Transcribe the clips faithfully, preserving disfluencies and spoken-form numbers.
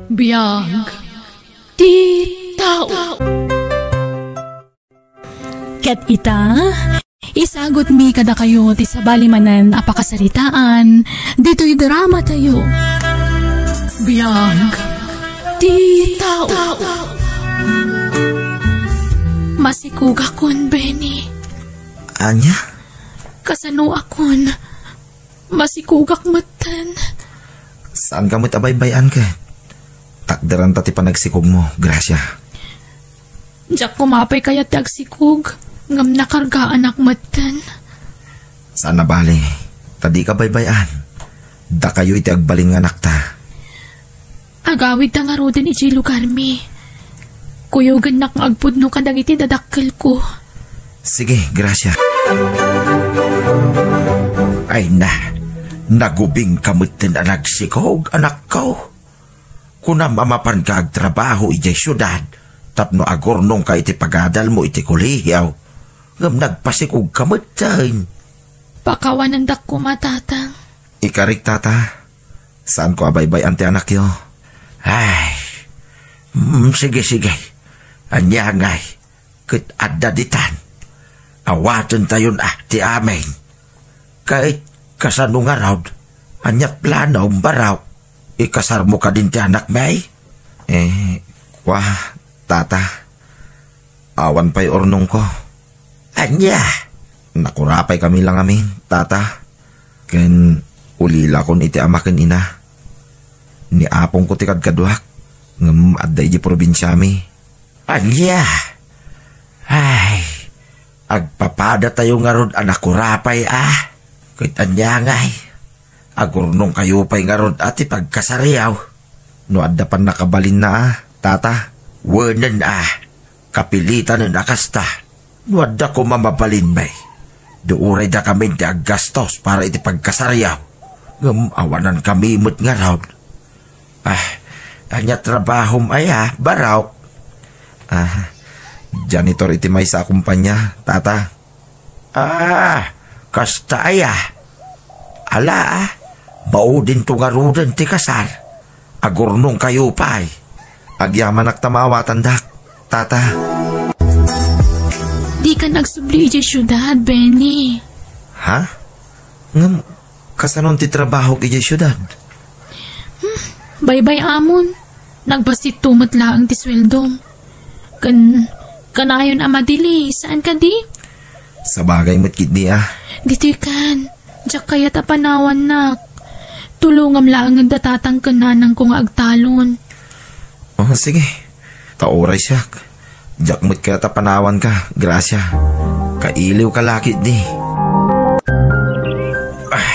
Biag ti tao. Ket ita, isagutmi kadakayo ti sabali manen a pakasaritaan ditoy dramatayo. Biag ti tao. Masikugakon, Benny. Ania? Kasanoakon? Masikugak metten. Saanka met a baybay-an ket? Takderanta ti panagsikogmo, Gracia. Diak koma pay kayat ti agsikog, ngem nakargaanak metten. Saan a bale, ta dika baybay-an. Dakayo iti agbalin nga anakta. Agawidta ngaruden idiay lugarmi. Kuyogennak nga agpudno kadagiti dadakkelko. Sige, Gracia. Ay na, nagubingka metten a nagsikog, anakko. Kunam a mapanka agtrabaho idiay siudad tapno agurnongka iti pagadalmo iti kolehio, ngem nagpasikogka metten. Pakawanendak koma, Tatang. Ikarik, Tata. Saanko a baybay-an ti anakyo. Ay, mm, sige, sige. Ania ngay? Ket adda ditan. Awatentayon a ti amin. Ket kasano ngarud? Ania planom, Barok? Ikasarmo kadin ti anakmi? Eh, kua, Tata. Awan pay urnongko. Ania? Nakurapay kami la ngamin, Tata. Ken ulilakon iti ama ken ina. Ni apongko ti kadkaduak, ngem adda idiay probinsiami. Ania? Ay, agpapadatayo ngarud a nakurapay a. Ket ania ngay? Agurnongkayo pay ngarud a ti pagkasariyo. No adda pannakabalinna a, Tata, wenen a. Kapilitanen a kasta. No adda koma mabalinmi, di uray dakamin ti aggastos para iti pagkasariyo. Ngem awanankami met ngarud. Ah, ania trabahom aya, Barok? Ah, janitor iti maysa a kumpanya, Tata. Ah, kasta aya? Ala, ah, maudinto ngaruden ti kasar. Agurnongkayo pay. Agyamanak ta maawatandak, Tata. Dikan agsubli idiay siudad, Benny. Ha? Ngem, kasanon ti trabahok idiay siudad? Hmm, baybay-amon. Nagbassit met laeng ti sueldom. Ken, kanayon a madili, saan kadi? Sabagay met ketdi a. Ditoy kan, diak kayat a panawannak. Tulongam laengen da tatang ken nanangko nga agtalon. Oh, sige. Ta uray siak. Diak met kayat a panawanka, Gracia. Kailiwka la ketdi. Ah.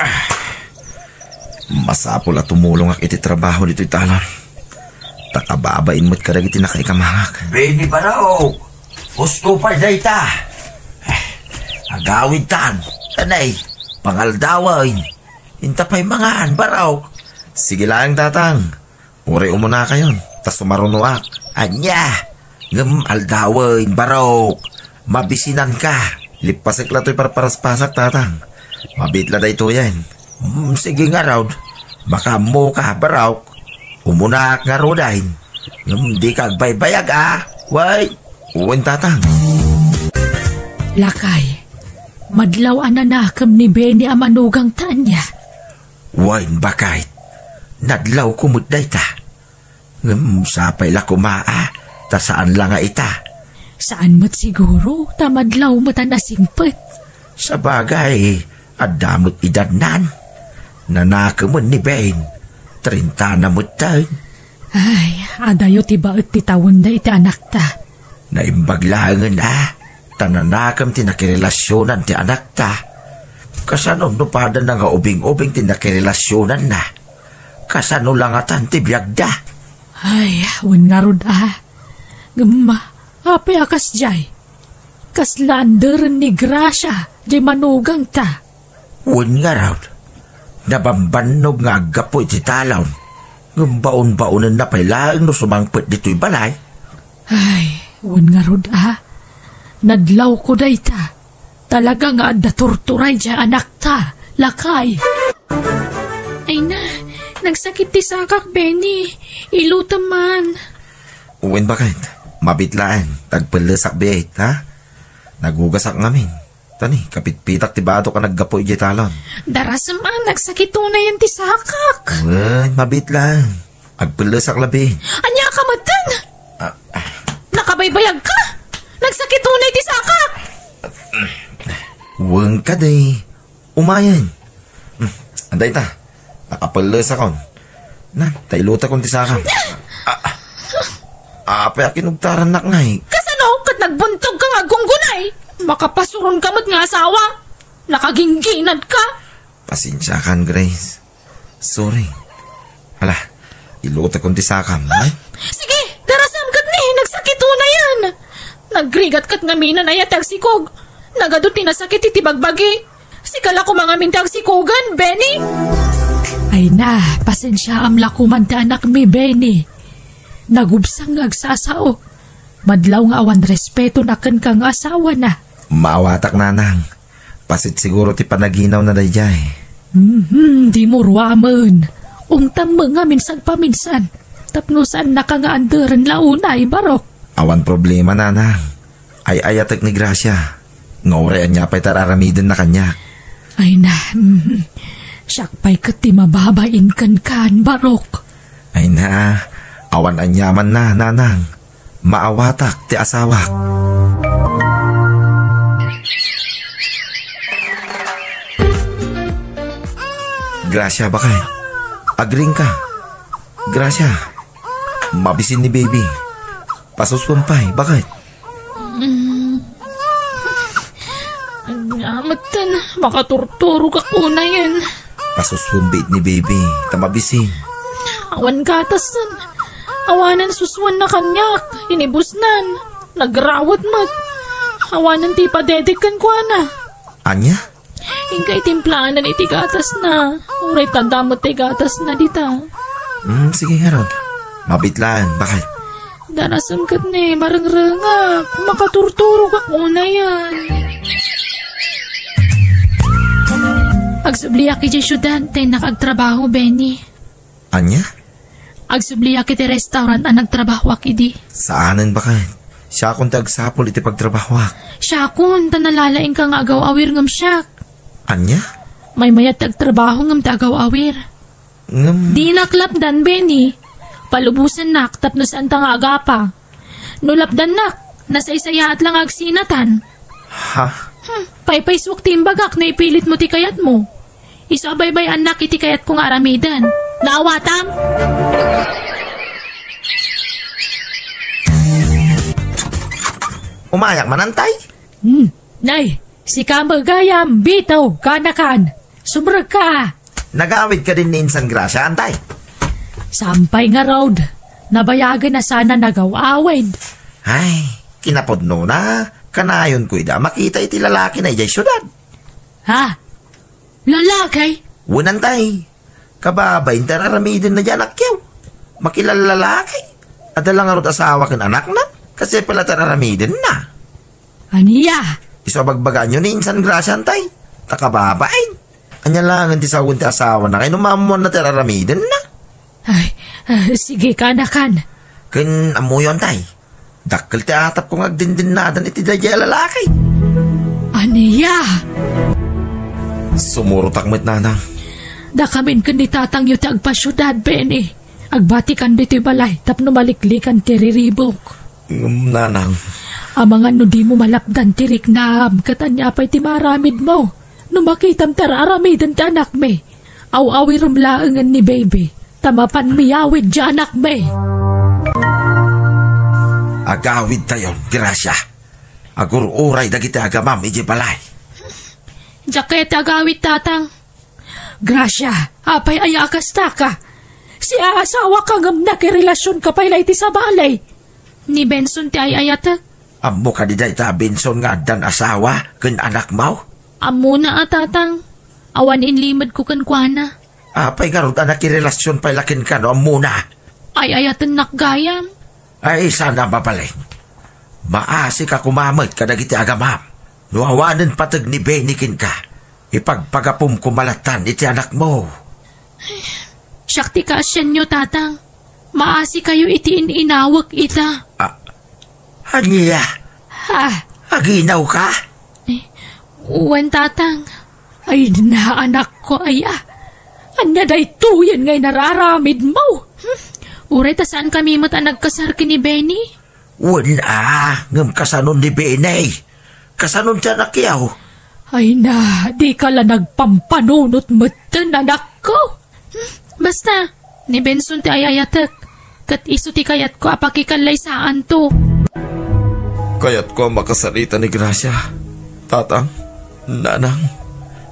Ah. Masapul a tumulongak iti trabaho ditoy talon. Ta kababain met kadagiti nakaikamangak. Benny, Barok! Husto pay dayta! Eh, agawidtan! Tanay, pangaldawen! Inta pay mangan, Barok! Sige laeng, Tatang. Uray umunakayon, ta sumarunoak. Ania? Ngem aldawen, Barok. Mabisinanka. Lippasek la toy parparaspasak, Tatang. Mabiit la daytoyen. Hmm, sige ngarud. Makaammoka, Barok. Umunaak ngaruden. Ngem dika agbaybayag, a? Wen? Wen, Tatang. Lakay, madlaw a nanakem ni Benny a manugangta, ania? Wen, baket. Nadlawko met dayta. Ngem sapay la koma a, ta saan la nga ita. Saan met siguro, ta madlaw met a nasingpet. Sabagay, adda met idadnan. Nanakemen ni Ben, trintana metten. Ay, adayo ti baet ti tawenda iti anakta. Naimbag laengen a, ta nanakem ti nakirelasionan ti anakta. Kasano no padana nga ubing-ubing ti nakirelasionanna? Kasano la ngatan ti biagda? Ay, wen ngarud a. Ngem, apay a kasdiay? Kasla anderen ni Gracia, diay manugangta. Wen ngarud, nabambannog nga aggapu iti talon, ngem baon-baonenna pay laeng no sumangpet ditoy balay. Ay, wen ngarud a. Nadlawko dayta. Talaga nga adda turturay diay anakta, lakay. Ay na, Nagsakit ti sakak, Benny. Ilutem man. Wen, baket? Mabit laeng. Tagpellesak biit, ha? Nagugasak ngamin. Tani, kapitpitak ti badok a naggapu idiay talon. Darasem a, nagsakit unayen ti sakak. Wen, mabit laeng. Agpellesak labi. Ania ka metten? Ah, ah. Nakabaybayag ka? Nagsakit unay ti sakak. Wen kadi. Umayen. Hmm, anda ita? Nakapellesakon. Na, ta ilutekon ti sakam. Ah, ah. Apay a kinugtarannak ngay? Kasano ket nagbuntog ka nga aggungunay? Makapasuron ka met nga asawa. Nakagingginad ka. Pasensiakan, Grace. Sorry. Hala, ilutekon ti sakam, ha? Sige, darasam ket ni, nagsakit unayen. Nagrigat ket ngamin a nayaten ti agsikog. Nagadu ti nasakit iti bagbagi. Sika la koma ngamin ti agsikogen, Benny. Ay na, pasensiaam la koman ti anakmi, Benny. Nagubsang nga agsasao. Madlaw nga awan respeto na kenka nga asawana. Maawatak, nanang. Pasit siguro ti panaginawna daydiay. Mhm, dimo ruamen. Ungtam met ngamin sagpaminsan. Tapno saannaka nga anderen la unay, Barok. Awan problema, nanang. Ay-ayatek ni Gracia. Nga uray ania pay ti ar-aramidenna kaniak. Ay na, mhm. Siak pay ket ti mababain kenkan, Barok. Ay na, awan aniamanna, nanang. Maawatak ti asawak. Gracia, baket? Agring ka. Gracia. Mabisin ni baby. Pasuswen pay, baket? Mm. Ania metten, makaturturogak unayen. Pasuswen biit ni baby, ta mabisin. Awan gatasen. Awanen suswenna kaniak, inibusnan. Nagrawet met. Awanen ti ipadedek kenkuana. Ania? Inka itimplaanan iti gatasna. Uray tanda met ti gatasna dita. Hmm, sige ngarud. Mabit laeng, baket? Darasem ket ni, marengrengak. Makaturturogak unayen. Agsubliak idiay siudad ta innak agtrabaho, Benny. Ania? Agsubliak iti restaurant a nagtrabahoak idi. Saanen, baket? Siakon ti agsapul iti pagtrabahoak. Siakon, ta nalalaingka nga agaw-awir ngem siak. Ania? Maymayat ti agtrabaho ngem ti agaw-awir. Ngem dinak lapdan, Benny. Palubosennak tapno saanta nga agapa. No lapdannak, nasaysayaat la nga agsinatan. Ha? Hmm, paypaysuak ti imbagak no ipilitmo ti kayatmo. Isu a baybay-annak iti kayatko nga aramiden. Naawatam? Umayak man, antay? Hmm. Nay, sika met gayam, bitaw, kanakan. Sumrekka. Nagawid kadin ni Insan Gracia, antay? Sampay ngarud. Nabayagen a sana nagaw-awid. Ay, kinapudnona, kanayonko ida makita iti lalakina idiay siudad. Ha? Lalaki? Wen, antay. Kababain ti ar-aramidenna diay anakyo. Makilallalaki. Adda la ngarud asawa ken anakna. Kasta pay la ti ar-aramidenna. Ania? Isu a bagbagaanyo ni Insan Gracia, antay. Ta kababain. Ania laengen ti sawen ti asawana kayno maammoanna ti ar-aramidenna? Ay, ah, sige, kanakan. Ken ammoyo, antay. Dakkel ti atapko nga agdindinnadan iti daydiay a lalaki. Ania? Sumurotak met, nanang. Dakamin ken ni tatangyo ti agpasiudad, Benny. Agbatikan ditoy balay tapno maliklikan ti riribuk. Ngem, nanang. Amangan no dimo malapdan ti riknam, ket ania pay ti maaramidmo? No makitam ti ar-aramiden ti anakmi, aw-awirem laengen ni baby, ta mapan miyawid ti anakmi. Agawidtayon, Gracia. Agur-uray dagiti agamam idiay balay. Diak kayat ti agawid, tatang. Gracia, apay aya a kastaka? Siasawaka ngem nakirelasionka pay la iti sabali. Ni Benson ti ay-ayatek. Ammo kadi dayta a Benson nga addan asawa ken anakmo? Ammona a, tatang. Awan inlimedko kenkuana. Apay ngarud a nakirelasion pay la kenka no ammona? Ay-ayatennak gayam. Ay, saan a mabalin. Maasika koma met kadagiti agamam. No awanen pateg ni Benny kenka, ipagpagapum koma lattan iti anakmo. Siak ti kaasianyo, Tatang. Maasikayo iti in-inawek ita. Ah, ania? Ha? Aginawka? Eh, wen, Tatang. Ay na, anakko, aya. Ania daytoyen nga inararamidmo? Hmm? Uray ta saankami met a nagkasar ken ni Benny? Wen a, ngem kasanon ni Benny? Kasanon ti anakyo? Ay na, dika la nagpampanunot metten, anakko. Hmm, basta, ni Benson ti ay-ayatek, ket isu ti kayatko a pakikallaysaanto. Kayatko a makasar ita ni Gracia, Tatang, Nanang.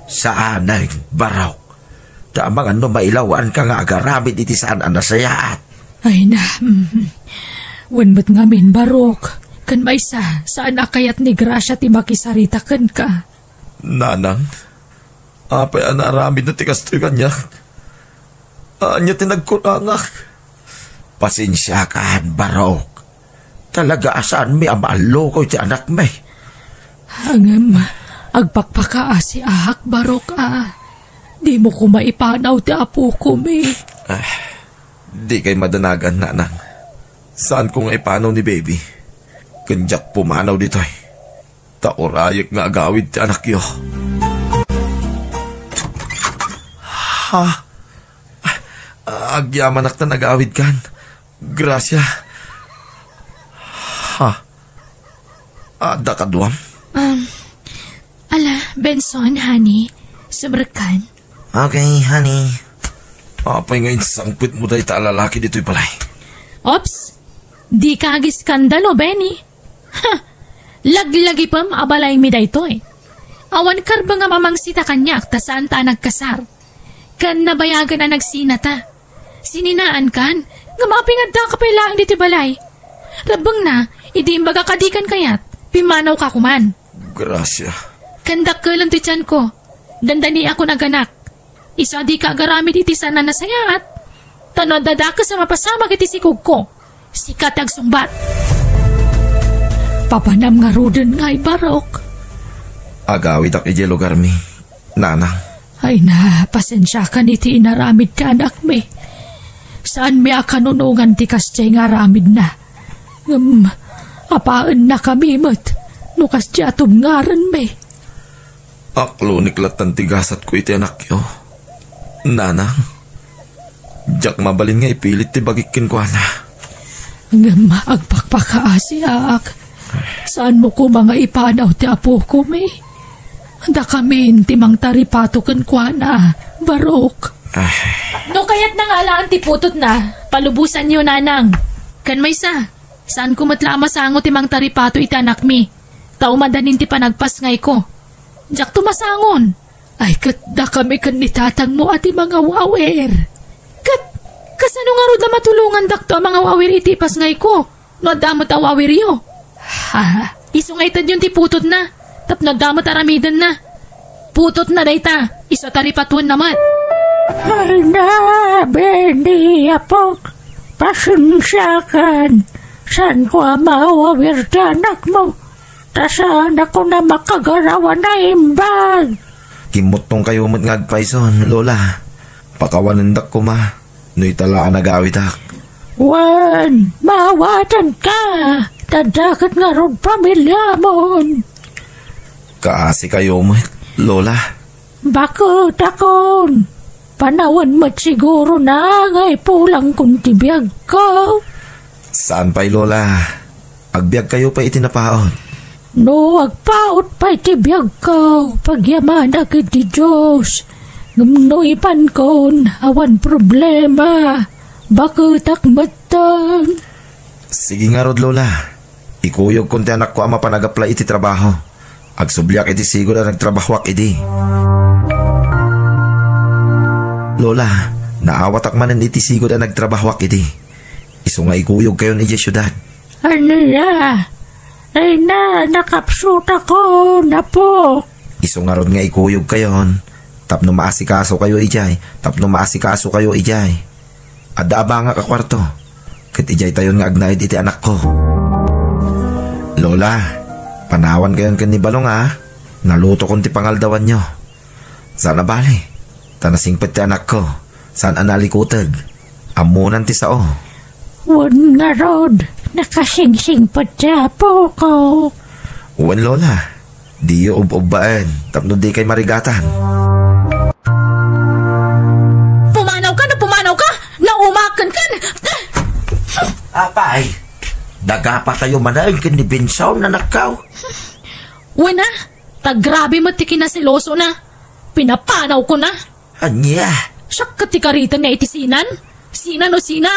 Saanen, Barok. Ta amangan no mailawanka nga agaramid iti saan a nasayaat. Ay na, mm. Wen met ngamin, Barok. Ken maysa, saan a kayat ni Gracia ti makisarita kenka. Nanang, apay a naaramidna ti kastoy kaniak? Ania ti nagkunangak? Pasensiakan, Barok. Talaga a saanmi a maalluko iti anakmi. Ngem, agpakpakaasiak, Barok, a. Dimo koma ipanaw ti apokomi. Ah, dikay madanagan, Nanang. Saanko nga ipanaw ni Baby. Ken diak pumanaw ditoy. Ta urayek nga agawid ti anakyo. Ha? Agyamanak ta nagawidkan. Gracia. Ha? Adda kaduam? Um, ala, Benson, honey. Sumrekkan. Okay, honey. Apay nga insangpetmo dayta a lalaki ditoy balay? Ops! Dika agiskandalo, Benny. Ha! Laglagipem a balaymi daytoy. Awan karbeng a mamangsita kaniak ta saanta a nagkasar. Ken nabayagen a nagsinata. Sininaankan, ngem apay nga addaka pay laeng ditoy balay? Rebbengna, idi imbagak a dikan kayat, pimmanawka koman. Gracia. Ken dakkelem ti tianko. Dandaniakon a ganak. Isu a dika agaramid iti saan a nasayaat. Ta no adda dakes a mapasamak iti sikogko, sika ti agsungbat. Papanam ngaruden ngay, Barok. Agawidak idiay lugarmi, Nanang. Ay na, pasensiakan iti inaramid ti anakmi. Saanmi a kanunongan ti kasdiay nga aramidna. Ngem, apaennakami met no kasdiay a tubngarenmi. Aklonek lattan ti gasatko iti anakyo. Nanang, diak mabalin nga ipilit ti bagik kenkuana. Ngem agpakpakaasiak. Saanmo koma nga ipanaw ti apokomi? Dakamin ti mangtaripato kenkuana, Barok. Ah. No kayatna nga alaan ti putotna, palubosanyo, Nanang. Ken maysa, saanko met la a masango ti mangtaripato iti anakmi. Ta umadanin ti panagpasngayko. Diakto masangon. Ay, ket dakami ken ni tatangmo a ti mangawawir. Ket kasano ngarud a matulongandakto a mangawawir iti ipasngayko no adda met a wawiryo? Ha, isu nga itedyon ti putotna tapno adda met aramidenna. Putotna dayta, isu a taripatuenna met. Ay na, Benny, apok, pasensiakan. Saanko a mawawir ti anakmo. Ta saanakon a makagaraw a naimbag. Kimmuttongkayo met nga agpayson, Lola. Pakawanendak koma no ita la a nagawidak. Wen, maawatanka, ta adda ket ngarud pamiliamon. Kaasikayo met, Lola. Baket, akon. Panawen met sigurona nga ipulangkon ti biagko. Saan pay, Lola. Agbiagkayo pay iti napaut. No agpaut pay ti biagko, pagyamanak iti Dios. Ngem no ipankon, awan problema. Baketak metten. Sige ngarud, Lola. Ikuyogkon ti anakko a mapan agaplay iti trabaho. Agsubliak iti sigud a nagtrabahoak idi. Lola, naawatak manen iti sigud a nagtrabahoak idi. Isu nga ikuyogkayon idiay siudad. Ania? Ay na, nakapsutakon, apo. Isu ngarud nga ikuyogkayon, tapno maasikasokayo idiay, tapno maasikasokayo idiay. Adda abangak a kuarto, ket idiaytayon nga agnaed iti anakko. Lola, panawankayon ken ni Balong a nalutokon ti pangaldawanyo. Saan a bale, ta nasingpet ti anakko. Saan a nalikuteg? Ammonan ti sao. Wen ngarud, nakasingsingpet ti apok. Wen, Lola. Diyo ub-ubbaen tapno dikay marigatan. Pumanawka no pumanawka! Naumakenka! Apay, nagapatayo manen ken ni Benson, anakko. Wen a, ta grabe met ti kinaselosona. Pinapanawkona. Ania? Siak ket ti karitenna iti sinan? Sina no sina?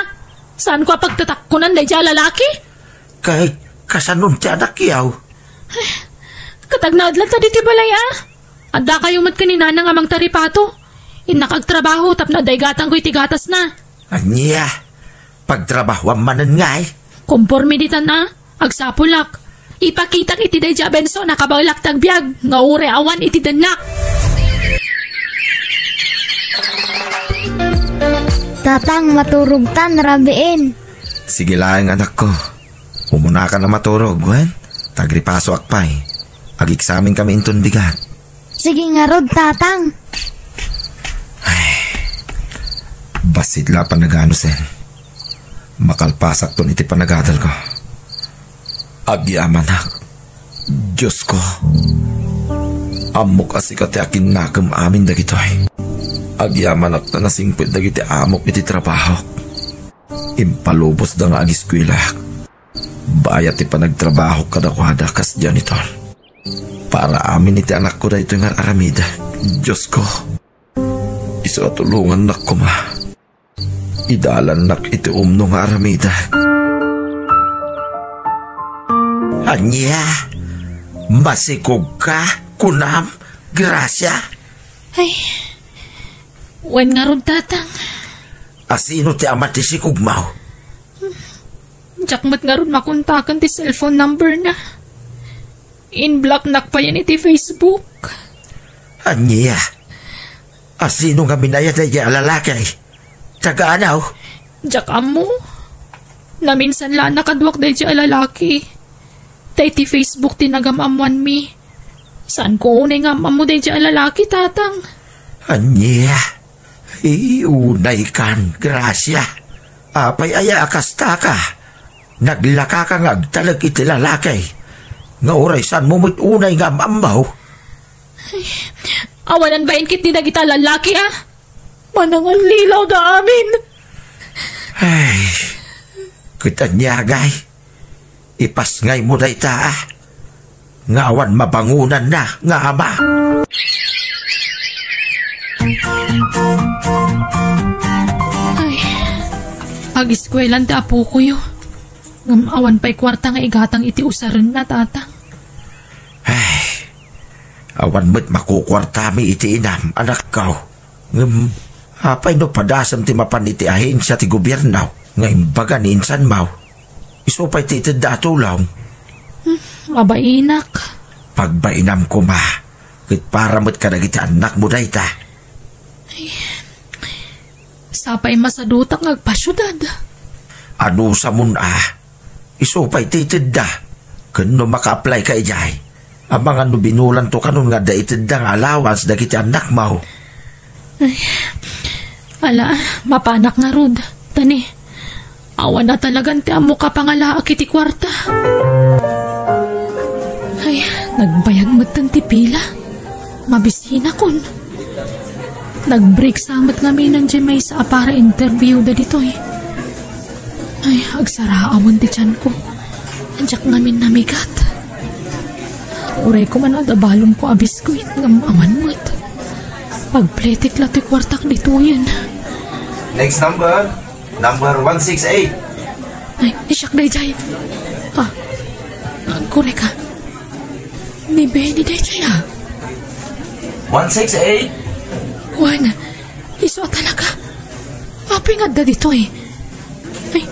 Saanko a pagtatakkonan daydiay a lalaki? Ket kasanon ti anakyo? Ket agnaedlatta ditoy balay a. Addakayo met ken ni Nanang a mangtaripato. Innak agtrabaho tapno adda igatanko iti gatasna. Ania? Pagtrabahoam manen ngay? Komporme ditan a, agsapulak. Ipakitak iti daydiay a Benson a kabaelak ti agbiag nga uray awan iti dennak. Tatang, maturogtan, rabiin. Sige laeng, anakko. Umunakan a maturog, wen? Ta agripasoak pay. Ageksamenkami inton bigat. Sige ngarud, Tatang. Ay, bassit la a panaganusen. Makalpasakton iti panagadalko. Agyamanak, Diosko. Ammok a sika ti akinnakem amin dagitoy. Agyamanak ta nasingpet dagiti amok iti trabahok. Impalubosda nga agiskuelak. Bayat ti panagtrabahok kadakuada kas janitor. Para amin iti anakko daytoy nga aramidek, Diosko. Isu a tulongannak koma. Idalannak iti umno nga aramidek. Ania? Masikogka, kunam, Gracia? Ay, wen ngarud, Tatang. Asino ti ama ti sikogmo? Diak met ngarud makontaken ti cellphone number na. In-blocknak payen iti Facebook. Ania? Asino ngamin aya daydiay a lalaki? Taga-ano? Diak ammo. Naminsan la a nakaduak daydiay a lalaki. Ta iti Facebook ti nagam-ammoanmi. Saanko unay nga am-ammo daydiay a lalaki, Tatang. Ania? Ay, unaykan, Gracia. Apay aya a kastaka? Naglakaka nga agtalek iti lalaki. Nga uray saanmo met unay nga am-ammo? Awanan bain ketdi dagita a lalaki, a? Manangallilaw da amin. Ay, ket ania, agay? Ipasngaymo dayta, a? Nga awan mabangonanna nga ama. Ay, agiskuelan ti apokoyo. Ngem awan pay kuarta nga igatang iti usarenna, Tatang. Ay, awan met makukuartami iti inam, anakko. Ngem, apay no padasem ti mapan iti ahensia ti gobierno nga imbaga ni insanmo? Isu pay ti itedda a tulong. Hmm, mabainak. Pagbainam koma, ket para met kadagiti annakmo dayta. Ay, sapay masadutak nga agpasiudad. Anusamon a, isu pay ti itedda. Ken no maka-apply ka idiay, amangan no binulanto kanon nga adda itedda nga allowance dagiti annakmo. Ay, ala, mapanak ngarud. Tani, awan a talagan ti ammok a pangalaak iti kuarta. Ay, nagbayag metten ti pila. Mabisinakon. Nag-break sa met ngamin diay maysa a para interview dagitoy. Ay, agsaraawen ti tianko. Diak ngamin namigat. Uray koma no adda balonko a biskuit ngem awan met. Pagpletek la ti kuartak ditoyen. Next number, number one six eight. Ay, siak daydiay. Ah, agkureka. Ni Benny daydiay, a. One six eight. Wen, isu a talaga. Apay nga adda ditoy? Ay,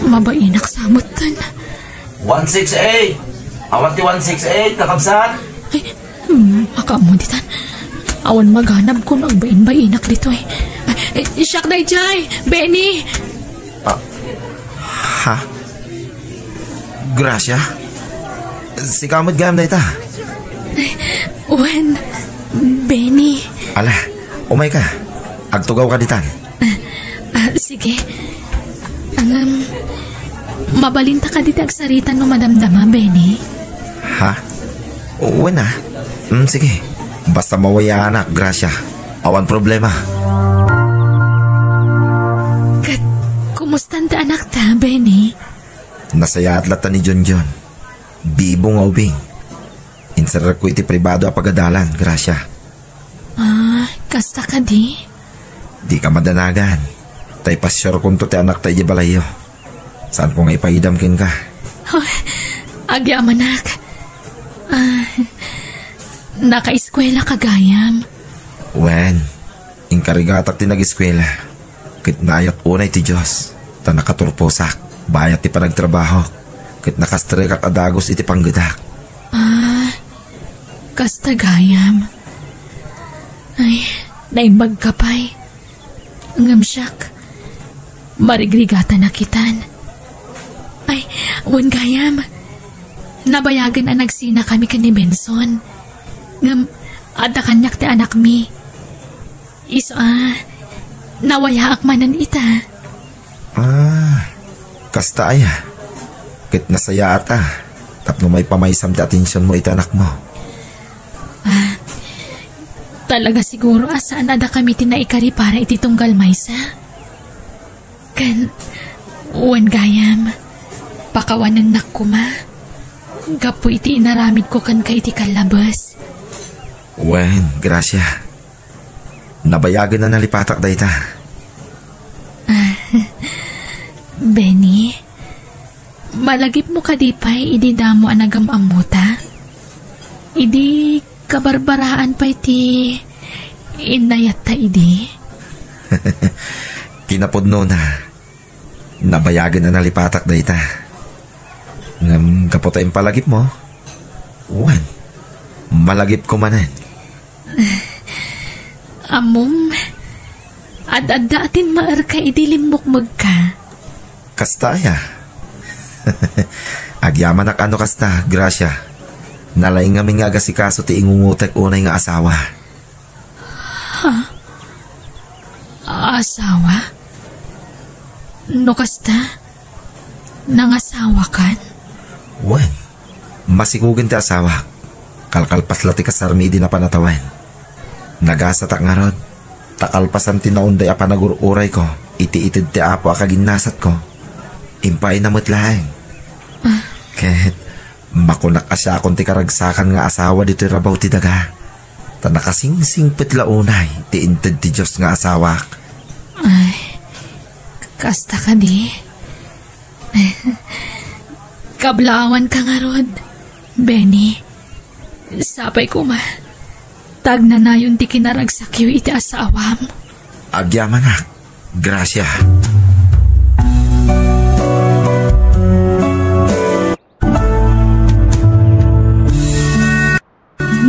mabainak sa metten. One six eight. Awan ti one six eight, kakabsat? Ay, hmm, makaammo ditan. Awan maganabko no agbainbainak ditoy. Ay, eh, siak daydiay, Benny. Ah, ha? Gracia? Sika met gayam dayta? Ay, wen, Benny. Ala, umayka. Agtugawka ditan. Sige. Ngem, mabalinta kadi ti agsarita no madamdama, Benny? Ha? Wen a. Mm, sige. Basta mawayaanak, Gracia. Awan problema. Ket, kumustan ti anakta, Benny? Nasayaat latta ni Junjun. Bibo nga ubing. Inserrekko iti pribado a pagadalan, Gracia. Ah, kasta kadi? Dika madanagan. Ta ipasiarkonto ti anakta idiay balayyo. Saanko nga ipaidam kenka. Oh, agyamanak. Ah, nakaeskuela ka gayam? Wen, inkarigatak ti nageskuela. Ket naayat unay ti Dios, ta nakaturposak, bayat ti panagtrabahok, ket nakastrekak a dagus iti panggedak. Ah, kasta gayam. Ay, naimbag ka pay. Ngem siak, marigrigatanak itan. Ay, wen gayam, nabayagen a nagsinakami ken ni Benson. Ngem, adda kaniak ti anakmi. Isu a, nawayaak manen ita. Ah, kasta aya. Ket nasayaat a, tapno maipamaysam ti atensionmo iti anakmo. Ah, talaga siguro a saan a dakami ti naikari para iti tunggal maysa. Ken, wen gayam, pakawanennak koma. Gapu iti inaramidko kenka iti kallabes. Wen, Gracia. Nabayagen a nalipatak dayta. Ah, Benny, malagipmo kadi pay idi damo a nagam-ammota? Idi kabarbaraan pay ti innayatta idi? Kinapudnona, nabayagen a nalipatak dayta. Ngem gapu ta impalagipmo, wen, malagipko manen. Ammom, ad-adda a timmaerka idi limmukmegka. Kasta aya? Agyamanak a no kasta, Gracia. Nalaing ngamin nga agasikaso ti ingungutek unay nga asawa. Ha? Asawa? No kasta, nangasawakan? Wen, masikugen ti asawak. Kalkalpas la ti kasarmi idi napan a tawen. Nagasatak ngarud, ta kalpasan ti naunday a panagur-urayko iti ited ti Apo a kaginnasatko, impaayna met laeng. Ah. Ket makunak a siakon ti karagsakan nga asawa ditoy rabaw ti daga. Ta nakasingsingpet la unay ti inted ti Dios nga asawak. Ay, kasta kadi? Kablaawanka ngarud, Benny. Sapay koma, ta agnanayon ti kinaragsakyo iti asawam. Agyamanak, Gracia.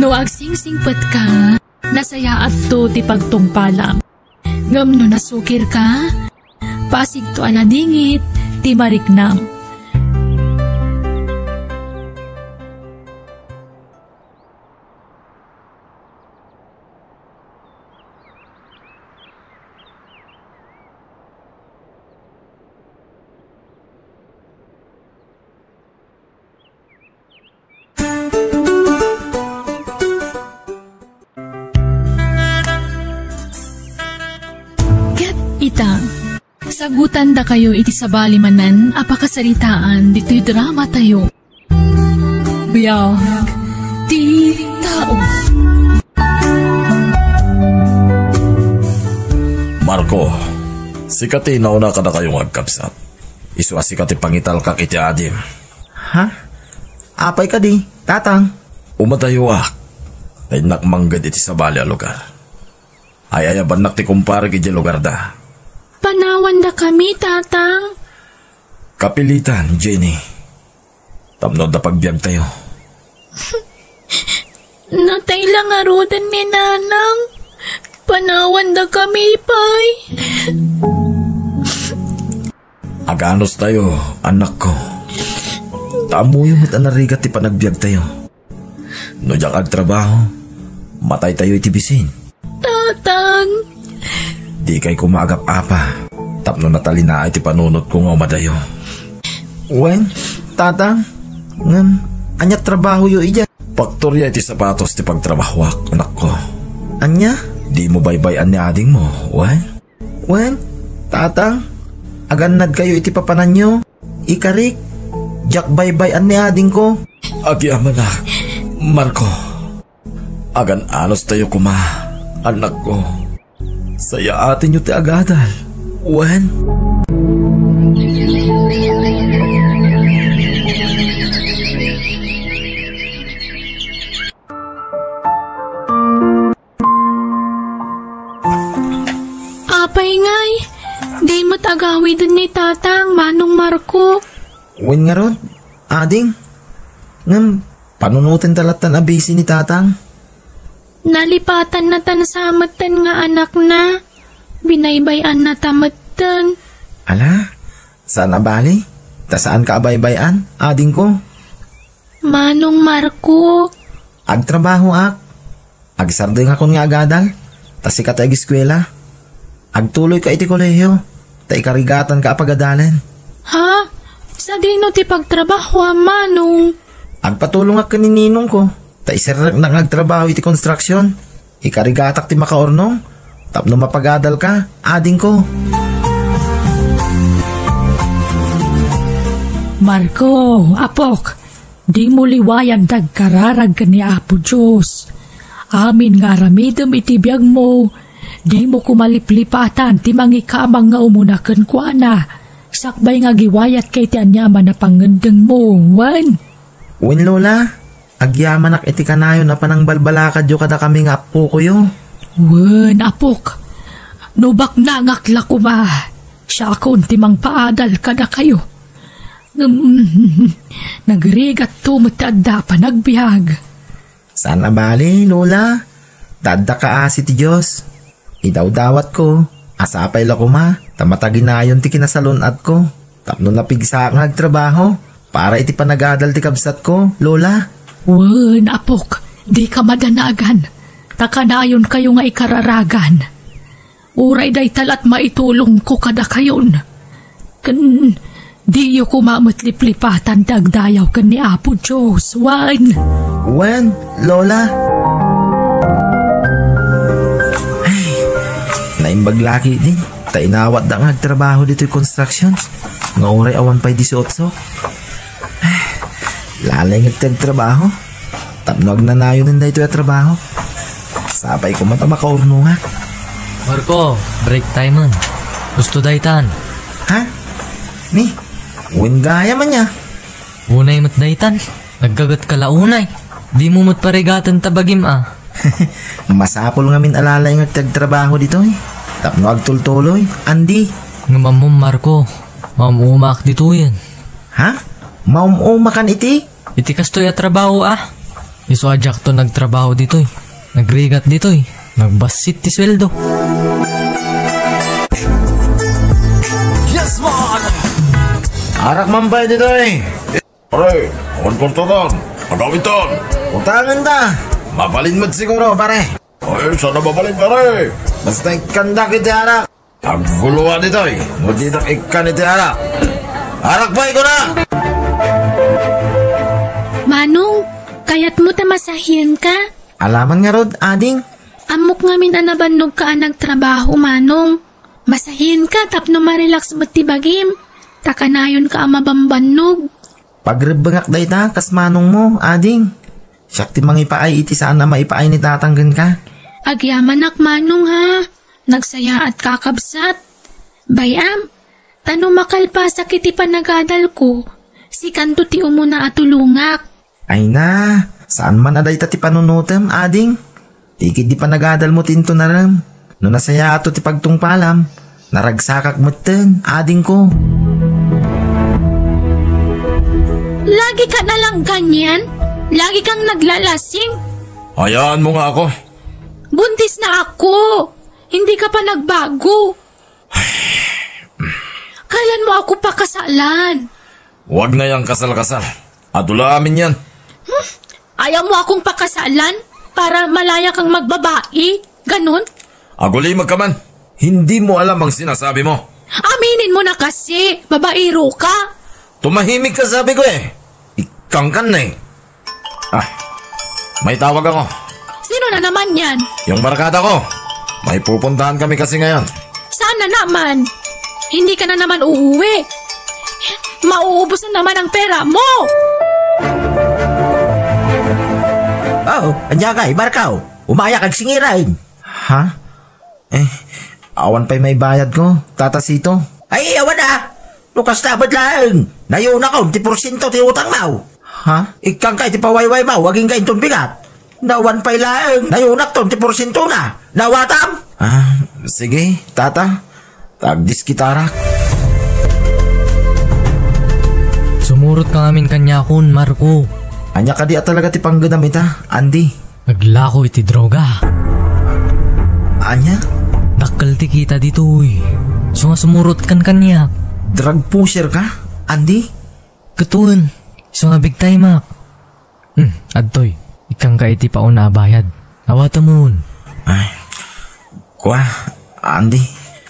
No agsingsingpetka, nasayaatto ti pagtungpalam. Ngem no nasukirka, pasigto a nadingit ti mariknam. Ket ita, sagutandakayo iti sabali manen a pakasaritaan ditoy dramatayo. Biag ti tao. Marco, sika ti nauna kadakayo nga agkabsat. Isu a sika ti pangitalkak iti adim. Ha? Apay kadi, Tatang? Umadayoak. Innak mangged iti sabali a lugar. Ay-ayabannak ti kumparek idiay lugarda. Panawandakami, Tatang. Kapilitan, Jenny. Tapno adda pagbiagtayo. Natay la ngaruden ni Nanang. Panawandakami pay. Aganos tayo, anakko. Ta ammoyo met a narigat ti panagbiag tayo. No diak agtrabaho, matay tayo iti bisin. Tatang! Dikay koma agap-apa. tapno natalinaay ti panunotko nga umadayo. Wen, Tatang, ngem, ania trabahoyo idiay? Paktoria iti sapatos ti pagtrabahoak, anakko. Ania? Dimo baybay-an ni adingmo, wen? Wen, Tatang, agannadkayo iti papananyo. Ikarik, diak baybay-an ni adingko. Agyamanak, Marco. Agan-anostayo koma, anakko. Sayaatenyo ti agadal, wen? Apay ngay, di met agawiden ni Tatang, Manong Marco. Wen ngarud, ading. Ngem, panunotenta lattan a busy ni Tatang. Nalipatannatan sa metten nga anakna. Binaybay-annata metten. Ala, saan a bali? Ta saanka a baybay-an, adingko. Manong Marco. Agtrabahoak. Agsardengakon nga agadal, ta sika ti ageskuela. Agtuloyka iti kolehio, ta ikarigatanka a pagadalen. Ha? Sadino ti pagtrabahoam, Manong? Agpatulongak ken ni ninongko, ta iserreknak nga agtrabaho iti construction. Ikarigatak ti makaurnong, tapno mapagadalka, adingko. Marco, apok, dimo liwayan ti agkararag ken ni Apo Dios. Amin nga aramidem iti biagmo, dimo koma liplipatan ti mangikamang nga umuna kenkuana, sakbay nga agiwayatka iti aniaman a pangngeddengmo, wen? Wen, Lola, agyamanak iti kanayon a panangbalbalakadyo kadakami nga appokoyo. Wen, apok, no baknangak la koma, siakon ti mangpaadal kadakayo. Ngem, nagrigatto met ti adda panagbiag. Saan a bali, Lola. Ta adda kaasi ti Dios. Idawdawatko, a sapay la koma, ta mataginayon ti kinasalun-atko. Tapno napigsaak nga agtrabaho, para iti panagadal ti kabsatko, Lola. Wen, apok, dika madanagan, ta kanayonkayo nga ikararagan. Uray dayta la't maitulongko kadakayon. Ken diyo koma met liplipatan ti agdayaw ken ni Apo Dios, wen? Wen, Lola. Ay, naimbag la ketdi, ta inawatda nga agtrabaho ditoy construction. Nga uray awan pay disiotso. Lalayngek ti agtrabaho. Tapno agnanayonen daytoy a trabaho. Sapay koma ta makaurnongak. Marco, break time-en. Gusto daytan. Ha? Ni? Wen gayam ania? Unay met daytan. Naggagetka la unay. Dimo met parigaten ta bagim a. Masapul ngamin a lalayngek ti agtrabaho ditoy. Tapno agtultuloy, andi. Ngem ammom, Marco, maum-umaak ditoyen. Ha? Maum-umakan iti? Iti kastoy a trabaho a. Isu a diakto nagtrabaho ditoy. Nagrigat ditoy. Nagbassit ti sueldo. Yes, man! Arak man pay ditoy. Pare, awan kwartadan. Agawitan. Utangan ta. Mabalin met siguro, pare. Ay, saan a mabalin, pare? Basta ikkandak iti arak. Agguloan ditoy, no ditak ikkan iti arak. Arak pay, kuna! Manong, kayatmo ta masahienka? Alaman ngarud, ading. Ammok ngamin a nabannogka a nagtrabaho, Manong. Masahienka tapno marelax met ti bagim, ta kanayonka a mabambannog. Pagrebbengak dayta kas manongmo, ading. Siak ti mangipaay iti saan a maipaay ni tatang kenka. Agyamanak, Manong, ha? Nagsayaatka a kabsat. Bay-am, ta no makalpasak iti panagadalko, sikanto ti umuna a tulongak. Ay na, saan man a dayta ti panunotem, ading? Ti ketdi panagadalmo ti intunarem. No nasayaato ti pagtungpalam, naragsakak metten, adingko. Lagi ka na lang ganyan? Lagi kang naglalasing? Hayaanmo nga ako. Buntis na ako. Hindi ka pa nagbago. Kailan mo ako pakasalan? Huwag na yang kasal-kasal. Adu la amin yan. Hmm? Ayaw mo akong pakasalan para malaya kang magbabae? Ganun? Agulimag ka man. Hindi mo alam ang sinasabi mo. Aminin mo na kasi, babaero ka. Tumahimik ka, sabi ko eh. Ikangkan na eh. Ah, may tawag ako. Sino na naman yan? Yung barkada ko. May pupuntahan kami kasi ngayon. Saan na naman? Hindi ka na naman uuwi. Mauubos na naman ang pera mo. Oh, ania kay, Marco? Umaya kag singiran. Ha? Eh, awan pa'y maibayad ko, Tata Sito. Ay, awan a. No kasta met laeng, nayunakon ti porsiento ti utang mo. Ha? Ikkan kay ti pawayway mo, agingga inton bigat. Nawan pay laeng, nayunakton ti porsiento na. Nawatam? Ah, sige, Tata. Tagdis kitarak. Sumurot ka ngamin kaniakon, Marco. Ania kadi a talaga ti panggenam ita, Andy? Naglako iti droga. Ania? Dakkel ti kita ditoy. Isu nga sumurot kan kaniak. Drug pusher ka, Andy? Ket wen, isu nga big time ak. Hmm, adtoy. Ikkan ka iti pauna a bayad. Awatemon. Ay. Kua, Andy.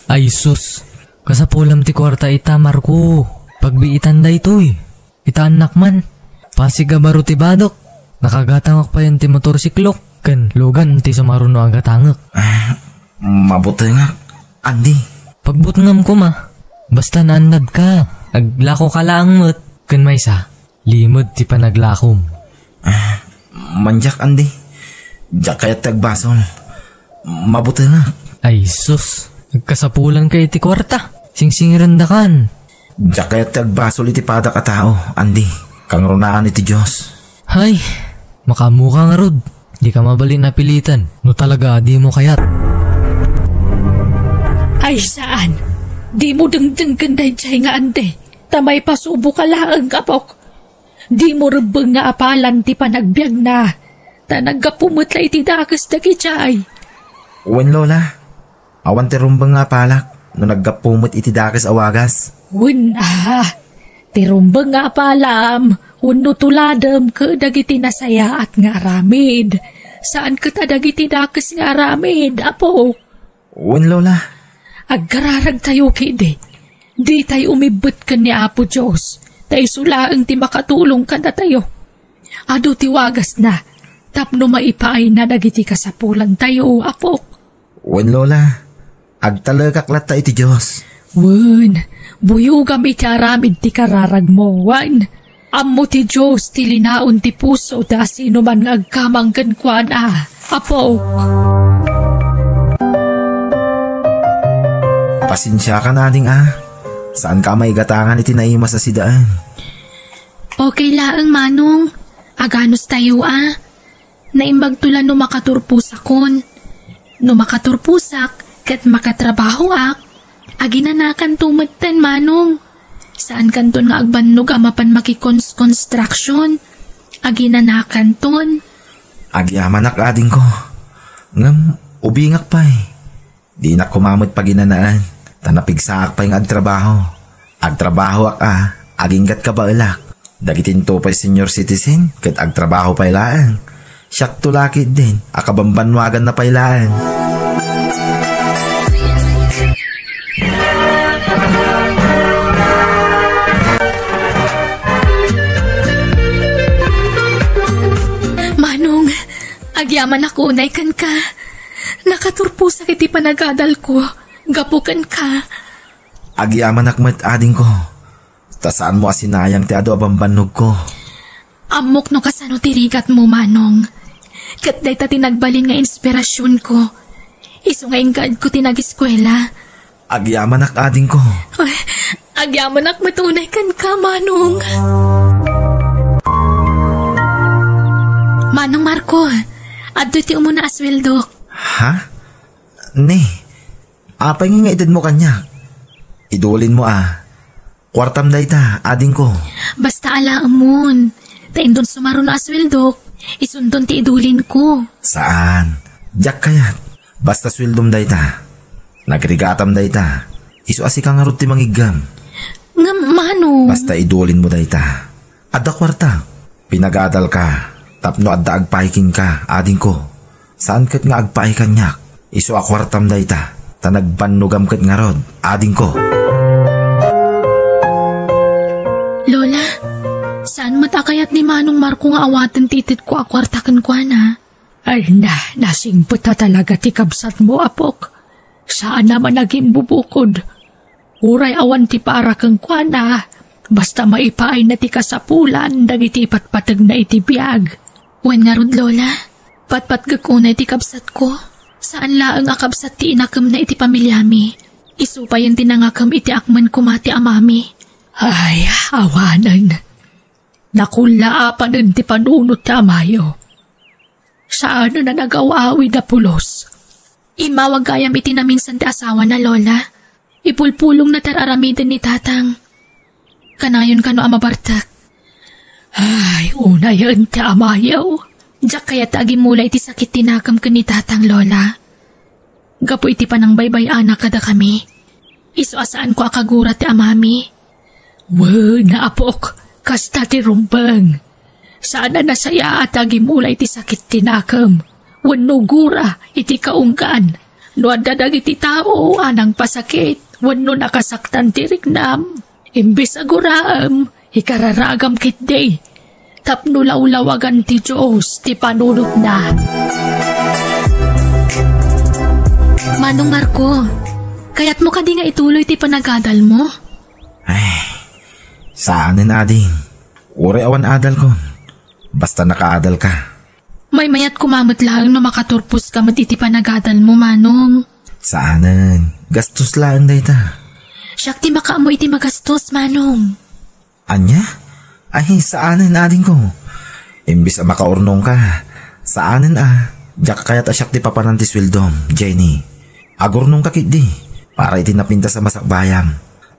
Ay, sus. Kasapulam ti kuarta ita, Marco. Pagbiitan daytoy. Ita annak man. Pasig a baro ti badok. Nakagatangak payen ti motorsiklok. Ken lugan ti sumaruno a gatangek. Ah, mabutengak, Andy. Pagbutngam koma. Basta naannad ka. Aglako ka laeng met. Ken maysa, limed ti panaglakom. Ah, mandiak, Andy. Diak kayat ti agbasol. Mabutengak. Ay, sus. Nagkasapulan ka iti kuarta. Singsingiranda kan. Diak kayat ti agbasol iti padak a tao, Andy. Kangrunaan iti Dios. Hay, makaammoka ngarud. Di ka mabalin a pilitan no talaga a di mo kayat. Ay, saan. Di mo dengdenggen daydiay nga Andy. Ta maipasubo ka laeng, apok. Di mo rebbeng nga apalan ti panagbiagna. Ta naggapu met la iti dakes dagidiay. Wen, Lola. Awan ti rumbeng nga apalak no naggapu met iti dakes a wagas. Wen a, ti rumbeng nga apalam wenno tuladem ket dagiti nasayaat nga aramid. Saan ket a dagiti dakes nga aramid, apo. Wen, Lola. Agkararagtayo ketdi. Ditay umibbet ken ni Apo Dios, ta isu laeng ti makatulong kadatayo. Adu ti wagasna tapno maipaayna dagiti kasapulantayo, apok. Wen, Lola, agtalekak latta iti Dios. Wen, buyogam iti aramid ti kararagmo, wen. Ammo ti Dios ti linaon ti puso ti asinoman nga agkamang kenkuana, apok. Pasensiakan, ading a. Saanka a maigatangan iti naimas a sidaen. Okay laeng, Manong. Aganos tayo a. Naimbagto la no makaturposakon. No makaturposak ket makatrabahoak, aginanakanto metten, Manong. Saankanton nga agbannog a mapan makikons-construction. Aginanakanton. Agyamanak, adingko. Ngem, ubingak pay. Dinak koma met paginanaen, ta napigsaak pay nga agtrabaho. Agtrabahoak a, aginggat kabaelak. Dagitinto pay senior citizen, ket agtrabaho pay laeng. Siakto la ketdin a kabambannuaganna pay laeng. Manong, agyamanak unay kenka. Nakaturposak iti panagadalko gapu kenka. Agyamanak met, adingko. Ta saanmo a sinayang ti adu a bambannogko. Ammok no kasano ti rigatmo, Manong. Ket dayta ti nagbalin nga inspirasionko. Isu nga inkaedko ti nagiskuela. Agyamanak, adingko. Ay, agyamanak met unay kenka, Manong. Manong Marco, adtoy ti umuna a sueldok. Ha? Ne, apay nga itedmo kaniak? Idulinmo a. Kuartam dayta, adingko. Basta alaemon. Ta inton sumaruno a sueldok, isundon ti idulinko. Saan. Diak kayat. Basta sueldom dayta. Nagrigatam dayta. Isu a sika ngarud ti mangiggem. Ngem, Manong. Basta idulinmo dayta. Adda kuarta. Pinagadalka tapno adda agpaay kenka, adingko. Saan ket nga agpaay kaniak. Isu a kuartam dayta, ta nagbannogam ket ngarud, adingko. Lola, saan met a kayat ni Manong Marco nga awaten ti itedko a kuarta kenkuana? Ay na, nasingpet a talaga ti kabsatmo, apok. Saan a man a gimbubukod. Uray awan ti para kenkuana, basta maipaayna ti kasapulan dagiti ipatpategna iti biag. Wen ngarud, Lola, patpatgek unay ti kabsatko. Saan laeng a kabsat ti inakemna iti pamiliami. Isu payen ti nangakem iti akmen koma ti amami. Ay, awanen. Nakullaapanen ti panunot ti amayo. Saanen a nagaw-awid a pulos. Immawag gayam iti naminsan ti asawana, Lola. Ipulpulongna ti ar-aramiden ni Tatang. Kanayon kano a mabartek. Ay, unayen ti amayo. Diak kayat ta agimula iti sakit ti nakem ken ni Tatang, Lola. Gapu iti panangbaybay-ana kadakami, isu a saanko a kagura ti amami. Wen, apok, kasta ti rumbeng. Saan a nasayaat a agimula iti sakit ti nakem wenno gura iti kaunggan. No adda dagiti tao a nangpasakit wenno nakasaktan ti riknam, imbes a guraem, ikararagam ketdi tapno lawlawagan ti Dios ti panunotna. Manong Marco, kayatmo kadi nga ituloy ti panagadalmo? Ay, saanen, ading. Uray awan adalkon, basta nakaadalka. Maymayat koma met laeng no makaturposka met iti panagadalmo, Manong. Saanen, gastos laeng dayta. Siak ti makaammo iti magastos, Manong. Ania? Ay, saanen, adingko. Imbes a makaurnongka, saanen a, diak kayat a siak ti papanan ti sueldom, Jenny. Agurnongka ketdi, para iti napintas a masakbayam.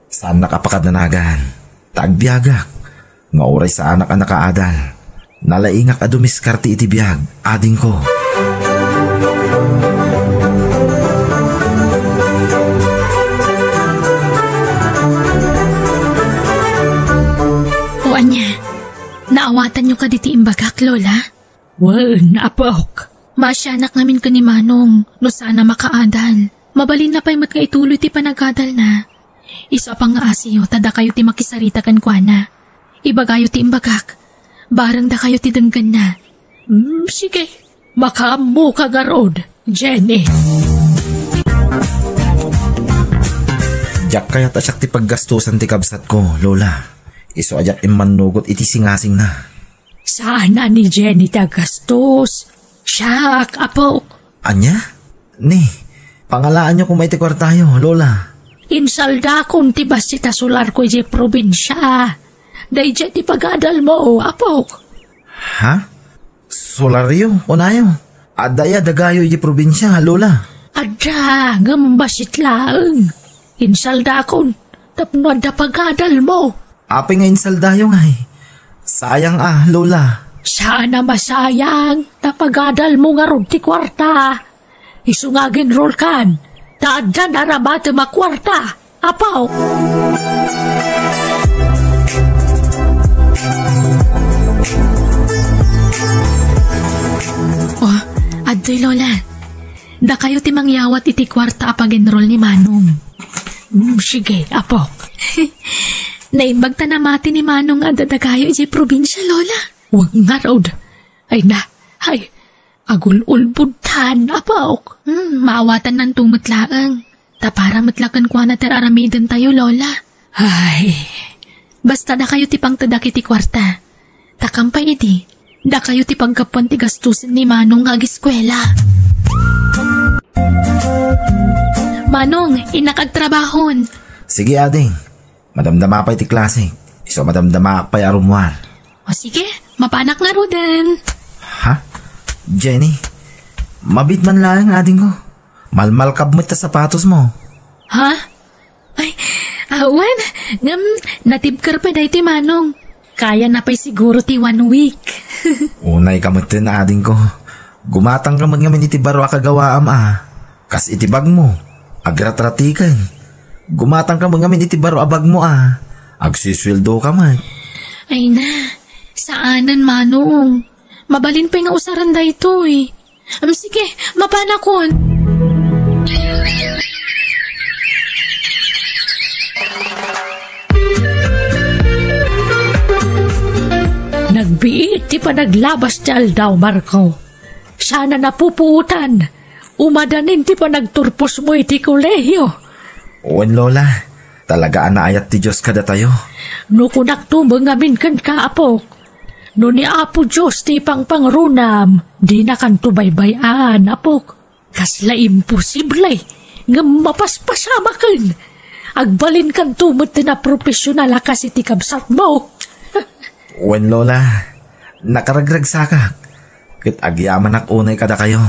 Saannak a pakadanagan. Ta agbiagak, nga uray saanak a nakaadal. Nalaingak a dumiskarte iti biag, adingko. O ania, naawatanyo kadi ti imbagak, Lola? Wen, apok. Maasianak ngamin ken ni Manong no saan a makaadal. Mabalinna pay met nga ituloy ti panagadalna. Isu a pangngaasiyo ta dakayo ti makisarita kenkuana. Ibagayo ti imbagak. Bareng dakayo ti denggenna. Hmm, sige. Makaammoka ngarud, Jenny. Diak kayat a siak ti paggastosan ti kabsatko, Lola. Isu a diak immannugot iti singasingna. Saan a ni Jenny ti agastos. Siak, apok. Ania? Ni, pangalaanyo koma iti kuartayo, Lola. Insaldakon ti bassit a solarko idiay probinsia. Daydiay ti pagadalmo, apok. Ha? Solaryo, kunayo? Adda aya dagayo idiay probinsia, Lola? Adda, ngem bassit laeng. Insaldakon, tapno adda pagadalmo. Apay nga insaldayo ngay? Sayang a, Lola. Saan a masayang, ta pagadalmo ngarud ti kuarta. Isu nga agenrolkan, ta addan aramatem a kuarta, apo. Oh, adtoy, Lola. Dakayo ti mangyawat iti kuarta a pagenrol ni Manong. Mm, sige, apok. Naimbag ta namati ni Manong nga adda dakayo idiay probinsia, Lola. Wen ngarud. Ay na, ay, agul-ulbodtan, apok. Hmm, maawatannanto met laeng. Ta para met la kenkuana ti ar-aramidentayo, Lola. Ay, basta dakayo ti pangtedak iti kuarta. Ta kampay idi, dakayo ti paggapuan ti gastosen ni Manong nga agiskuela. Manong, innak agtrabahon. Sige, ading. Madamdama pay ti klasik. Isu a madamdamaak pay a rummuar. O sige, mapanak ngaruden. Ha? Jenny, mabiit man laeng, adingko. Malmalkab met ta sapatosmo. Ha? Ay, awan. Ngem, natibker pay daytoy, Manong. Kayana pay siguro ti one week. Unayka metten, adingko. Gumatangka met ngamin iti baro a kagawaam a. Kas iti bagmo, agratratiken. Gumatangka met ngamin iti baro a bagmo a. Agsusueldoka met. Ay na, saanen, Manong. Mabalin pay nga usaren daytoy. Am, sige, mapanakon. Biit ti panaglabas ti aldaw, Marco. Saan a napupuotan. Umadanin ti panagturposmo iti kolehio. Wen, Lola. Talaga a naayat ti Dios kadatayo. No kunakto met ngamin kenka, apok, no ni Apo Dios ti ipangpangrunam, dinakanto baybay-an, apok. Kasla imposible, ngem mapaspasamaken. Agbalinkanto met ti naprofesional a kas iti kabsatmo. Wen, Lola, nakaragragsakak, ket agyamanak unay kadakayo.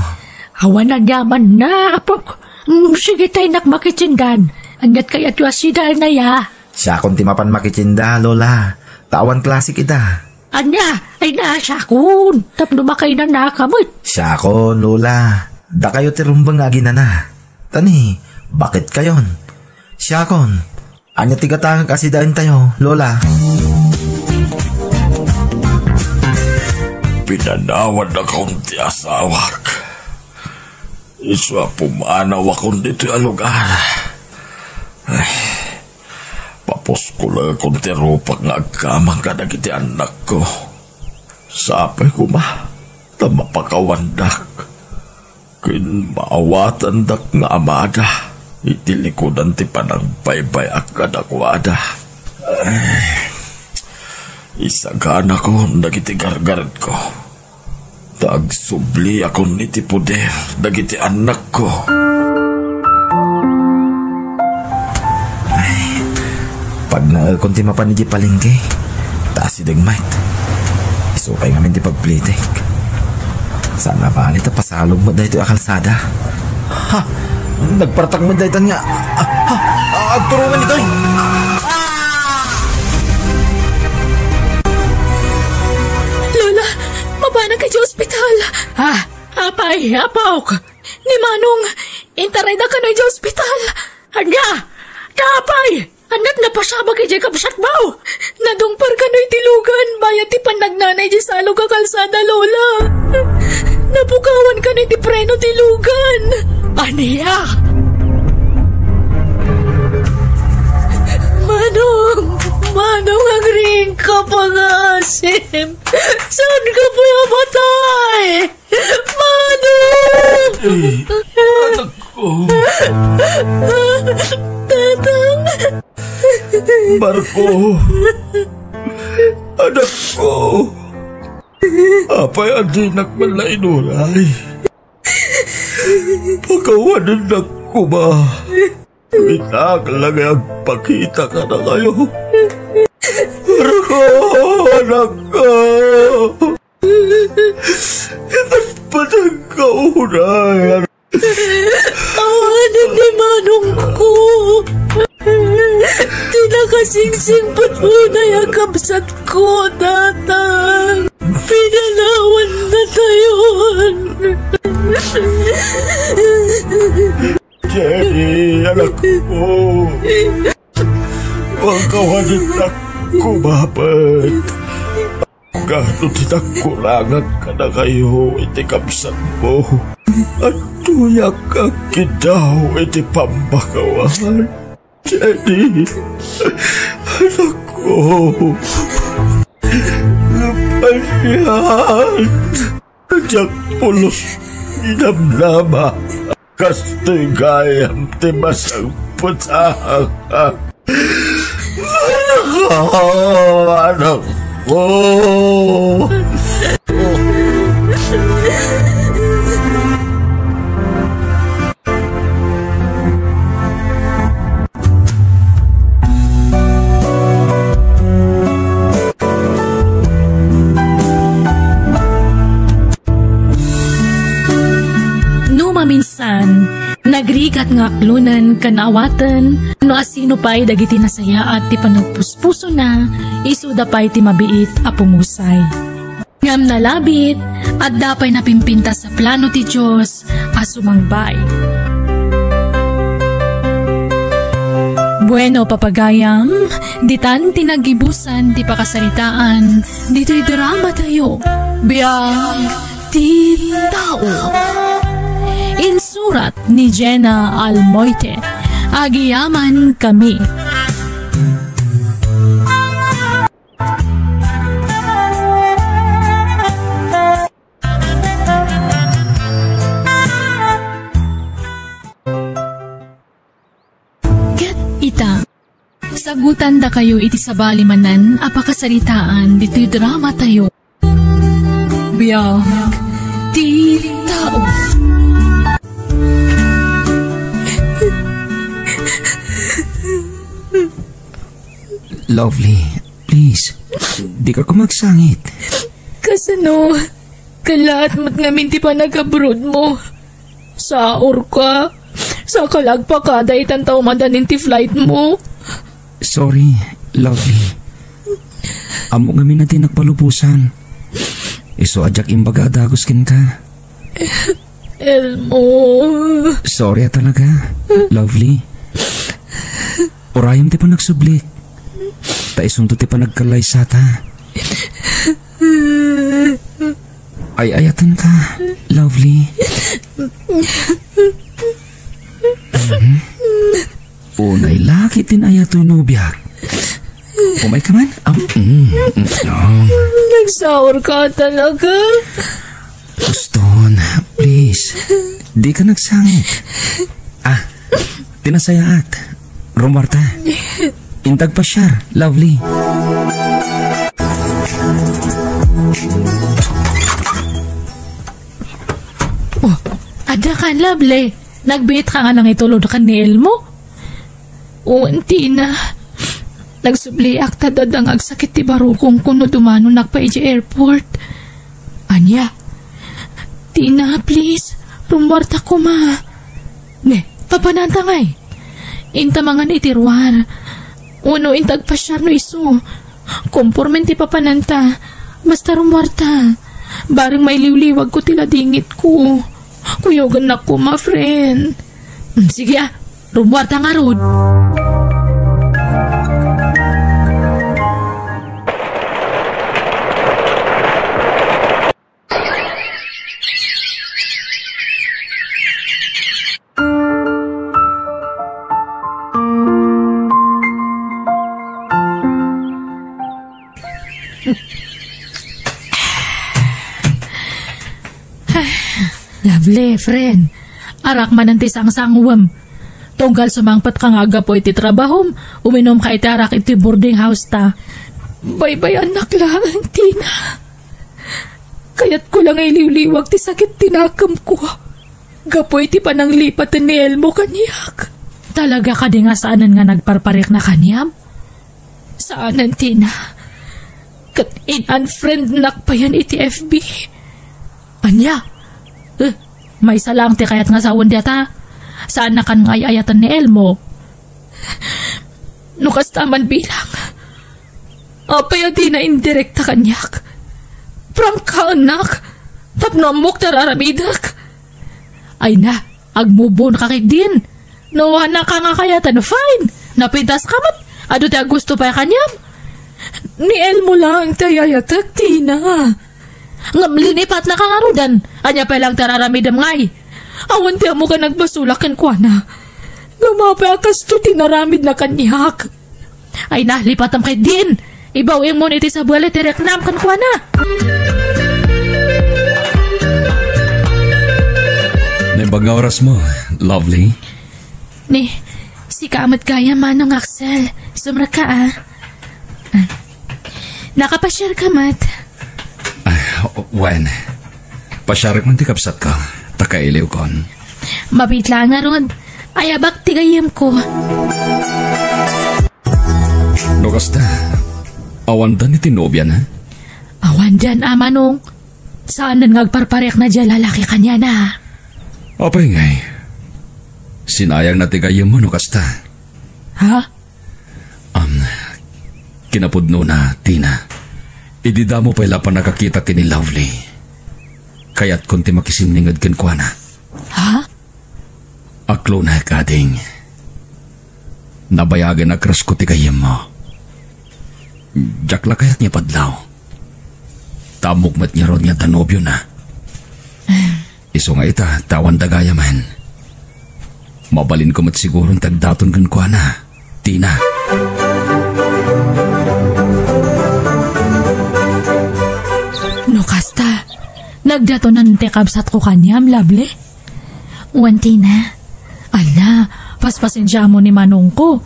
Awan a yamanna, apok. Mm, sige, ta innak makitiendan. Aniat kayatyo a sidaenna, ya? Siakon ti mapan makitienda, Lola. Ta awan klasik ida. Ania? Ay, na, siakon. Tapno makainanaka met. Siakon, Lola. Dakayo ti rumbeng nga aginana. Ta ni, baketkayon. Siakon. Ania ti gatangek a sidaentayo, Lola? Pinanawannakon ti asawak. Isu a pumanawakon ditoy a lugar. Ay, papuskolekon ti rupak nga agkamang kadagiti annakko. Sapay koma ta mapakawandak ken maawatandak nga amada iti likudan ti panangbaybay-ak kadakuada. Ay, isaganakon dagiti gargaretko. Ta agsubliakon iti poder dagiti annakko. Ay, pagnaekon ti mapan idiay palengke. Ta asideg met. Isu pay ngamin ti pagplitek. Saan a bali ta pasalog met daytoy a kalsada. Ha! Nagpartak met daytan nga. Ah, ha! Ah, agturungan itoy! Lola, mapanak idiay ospital. Ah, apay, apok. Ni Manong, intarayda kano idiay ospital. Ania? Apay, aniat napasamak idiay kabsatmo? Nadungpar kano iti lugan, bayat ti pannagnana idiay salog a kalsada, Lola. Napukawan kano iti preno ti lugan. Ania? Manong, Manong, agriingka, pangasim. Saanka pay a matay? Manong! Eh, anakko. Tatang! Marco! Anakko! Apay a dinak man la inuray? Pakawanennak koma. Itak la nga agpakita kadakayo. Marco, anakko! Ipatpatag ka unay. Awanen ni manongko. Ti nakasingsing pay unay a kabsatko, Tatang. Pinanawan na tayon. Jenny, anakko. Pakawanennak koma met. Gapu ti nagkurangak kadakayo iti kabsatmo, adtoyak nga agkiddaw iti pamakawan. Jenny, anakko, panian. Diak pulos inamnama. Kastoy gayam ti masagpetaka. Anakko, anakko. No maminsan, nagrigat nga aklonen ken awaten no asino pay dagiti nasayaat ti panagpuspusona, isuda pay ti mabiit a pumungpay. Ngem nalabit, adda pay napimpintas a plano ti Dios a sumangbay. Bueno, papagayam, ditan ti naggibusan ti pakasaritaan ditoy drama tayo, Biag ti Tao. Insurat ni Jenna Almoite. Agyamankami. Sagutandakayo iti sabali manen a pakasaritaan ditoy drama tayo. Biag ti tao. Lovely, please, dika koma agsangit. Kasano? Kalaat met ngamin ti panag-abroad mo. Saurka. Saka la agpakada itan ta umadan iti flight mo. Sorry, Lovely. Ammok ngamin a dinak palubosan. Isu a diak imbaga a dagus kenka. Elmo. Sorry a talaga, Lovely. Urayem ti panagsublik. Ta isunto ti panagkallaysata. Ay-ayatenka, Lovely. Mhm. Unay la ket in-ayatoy nobiak. Umayka man? Am-, mm, mm, mm. Nagsaurka talaga. Uston, please. Dika nagsangit. Ah, ti nasayaat. Rummuarta. Inta agpasiar, Lovely. Oh, adda kan, Lovely. Nagbiitka nga nangitulod ken ni Elmo? Wen, Tina. Nagsubliak ta adda nga agsakit ti barukongko no dumanonak pay idiay airport. Ania? Tina, please, rummuarta koma. Ne, papananta ngay? Inta mangan iti ruar. Wenno inta agpasiar no isu. Kompormen ti papananta. Basta rummuarta. Bareng mailiwliwagko ti ladingitko. Kuyogennak koma, friend. Mm, sige a, rummuarta ngarud. Lovely, friend. Arak manen ti sangsangwem. Tunggal sumangpetka nga aggapu iti trabahom, uminumka iti arak iti boarding house ta. Baybay-annak laeng, Tina. Kayatko la nga iliwliwag ti sakit ti nakemko gapu iti pananglipaten ni Elmo kaniak. Talaga kadi nga saanen nga nagparparikna kaniam? Saanen, Tina. Ket in-unfriendnak payen iti F B. Ania? Eh, maysa laeng ti kayat nga sawen dayta. Saannakan nga ay-ayaten ni Elmo. No kasta man bilang, apay a dina indirekta kaniak? Prangkaennak tapno ammok ti ar-aramidek. Ay na, agmubon ka ketdin. No, anak ka nga kayaten, fine. Napintas ka met. Adu ti agusto pay kaniam. Ni Elmo laeng ti ayatek, Tina. Ngem linipatna ka ngaruden. Ania pay laeng ti ar-aramidem ngay? Awan ti ammok a nagbasolak kenkuana. Ngem apay a kastoy ti inaramidna kaniak? Ay na, lipatem ketdin. Ibaw-im mon iti sabali ti riknam kenkuana. Naimbag nga oras mo, Lovely. Ni, sika met gayam, Manong Axel. Sumrekka, a. A. Nakapasiar ka met? A, wen. Pasiarek man ti kabsatko, ta kailiwkon. Mabiit laeng ngarud. Ayabak ti gayyemko. No kasta, awandan iti nobiana? Awandan, a, Manong. Saanen nga agparparikna diay lalaki kaniana. Apay ngay? Sinayangna ti gayyemmo no kasta. Ha? Am, kinapudnona, Tina. Idi damo pay la pannakakitak ken ni Lovely, kayatkon ti makisimninged kenkuana. Ha? Aklonek, ading. Nabayagen a crush-ko ti gayyemmo. Diak la kayat nga ipadlaw. Ta ammok met ngarud nga adda nobiona. Isu nga ita, ta awan dagaya man. Mabalinko met siguron ti agdaton kenkuana, Tina. No kasta, nagdatonan ti kabsatko kaniam, Lovely? Wen, Tina. Ala, paspasensiaam ni manongko.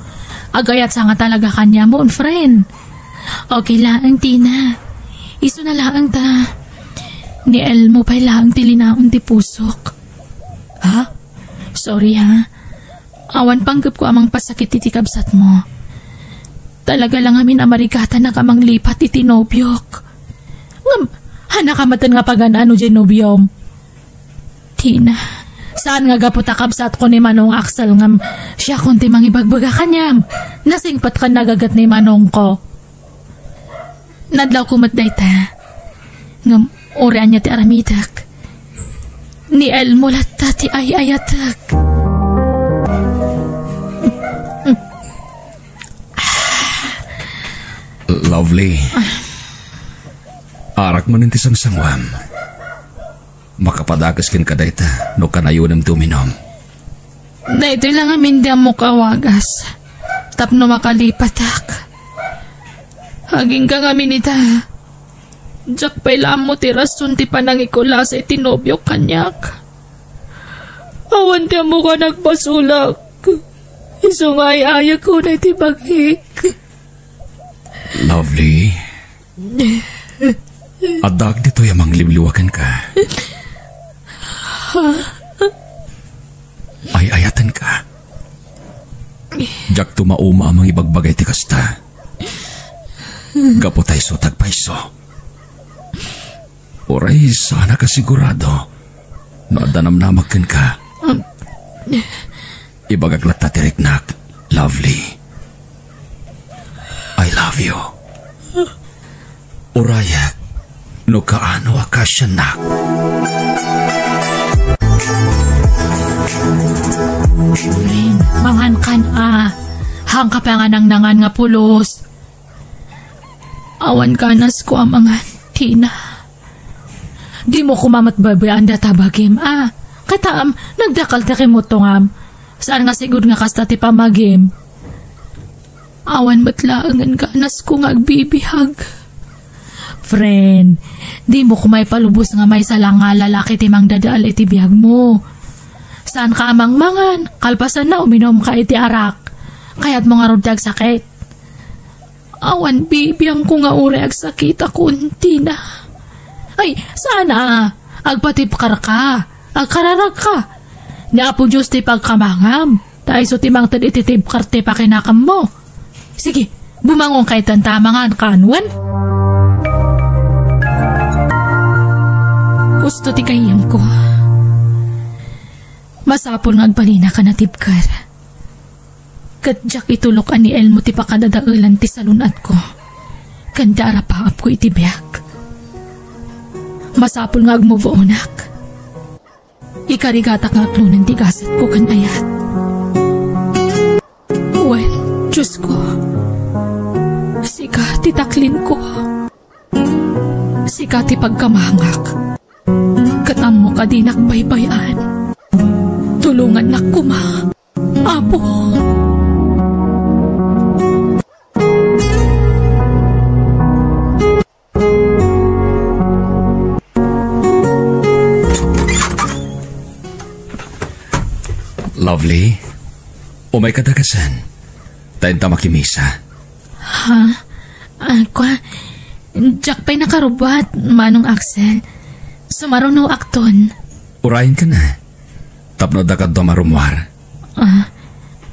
Agayatsa nga talaga kaniamon, friend. Okay laeng, Tina. Isuna laeng ta. Ni Elmo pay laeng ti linaon ti pusok. Ha? Sorry, ha. Awan panggepko a mangpasakit iti kabsatmo. Talaga la ngamin a marigatanak a manglipat iti nobiok. Ngem, hanaka metten nga pagan-ano diay nobiom? Tina, saan nga gapu ta kabsatko ni Manong Axel ngem siakon ti mangibagbaga kaniam? Nasingpet ken nagaget ni manongko. Nadlawko met dayta. Ngem uray ania ti aramidek, ni Elmo latta ti ay-ayatek. Lovely. Arak manen ti sangsanguam. Makapadakes kenka dayta no kanayonem ti uminum. Daytoy la ngamin ti ammok a wagas tapno makalipatak. Agingga ngamin ita. Diak pay la ammo ti rason ti panangikulasay ti nobiok kaniak. Awan ti ammok a nagbasolak. Isu nga ay-ayek unay ti bagik. Lovely. Addaak ditoy a mangliwliwa kenka. Ay-ayatenka. Diakto mauma a mangibagbaga iti kasta. Gapu ta isu ti agpayso. Uray saanak a sigurado no adda namnamaek kenka. Ibagak latta ti riknak, Lovely. I love you. Urayak no kaano a kasiannak. Rin, mangankan a. Hanka pa nga nangnangan nga pulos. Awan kanasko a mangan, Tina. Dimo koma met baybay-an data bagim, a. Kitaem, nagdakkel ti kimutongam. Saan nga sigud nga kasta ti pamagim. Awan met laengen kanasko nga agbibiag. Friend, dimo koma ipalubos nga maysa la nga lalaki ti mangdadael iti biagmo. Saanka a mangmangan, kalpasanna uminumka iti arak. Kayatmo ngarud ti agsakit? Awan bibiangko nga uray agsakitakon, Tina. Ay, saan a. Agpatibkarka. Agkararagka. Ni Apo Dios ti pagkamangam. Ta isu ti mangted iti tibkar ti pakinakemmo. Sige, bumangonka ita ta mangankan, wen? Husto ti gayyemko. Masapul nga agbalinaka a natibker. Ket diak itulok a ni Elmo ti pakadadaelan ti salun-atko ken ti arapaapko iti biag. Masapul nga agmove onak. Ikarigatak nga aklonen ti gasatko ken ayat. Wen, Diosko, sika ti taklinko. Sika ti pagkamangak. Ket ammok a dinak baybay-an. Tulongannak koma, Apo. Lovely, umayka dagasen. Ta inta makimisa. Ha? Ah, kua, diak pay nakarubbuat, Manong Axel. Sumarunoakton. Urayenka na. Tapno adda kadua marummuar. Ah,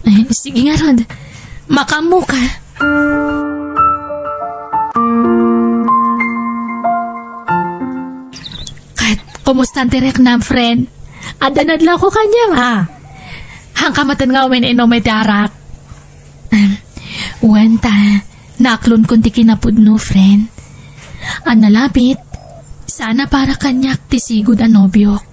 eh, sige ngarud. Makaammoka. Ket, kumustan ti riknam, friend? Adda nadlawko kaniam, a. Hanka metten nga umin-inum iti arak. Em, wen ta, naaklonkon ti kinapudno, friend. Annalabit, saan a para kaniak ti sigud a nobiok.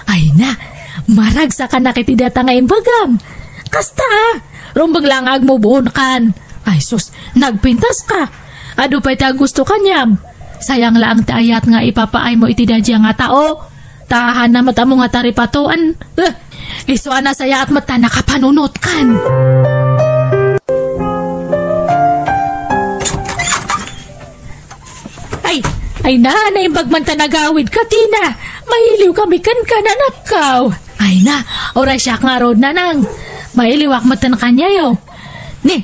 Ay na, maragsakanak iti data nga imbagam. Kasta, a, rumbeng la nga agmove on kan. Ay sus, nagpintaska. Adu pay ti agusto kaniam. Sayang laeng ti ayat nga ipapaaymo iti daydiay nga tao. Ta hanna met ammo nga taripatoan. Eh, isu a nasayaat met ta nakapanunotkan. Ay, ay na, naimbag man ta nagawidka, Tina. Mailiwkami kenka, nanakkaw. Ay na, uray siak ngarud, nanang. Mailiwak metten kaniayo. Ni,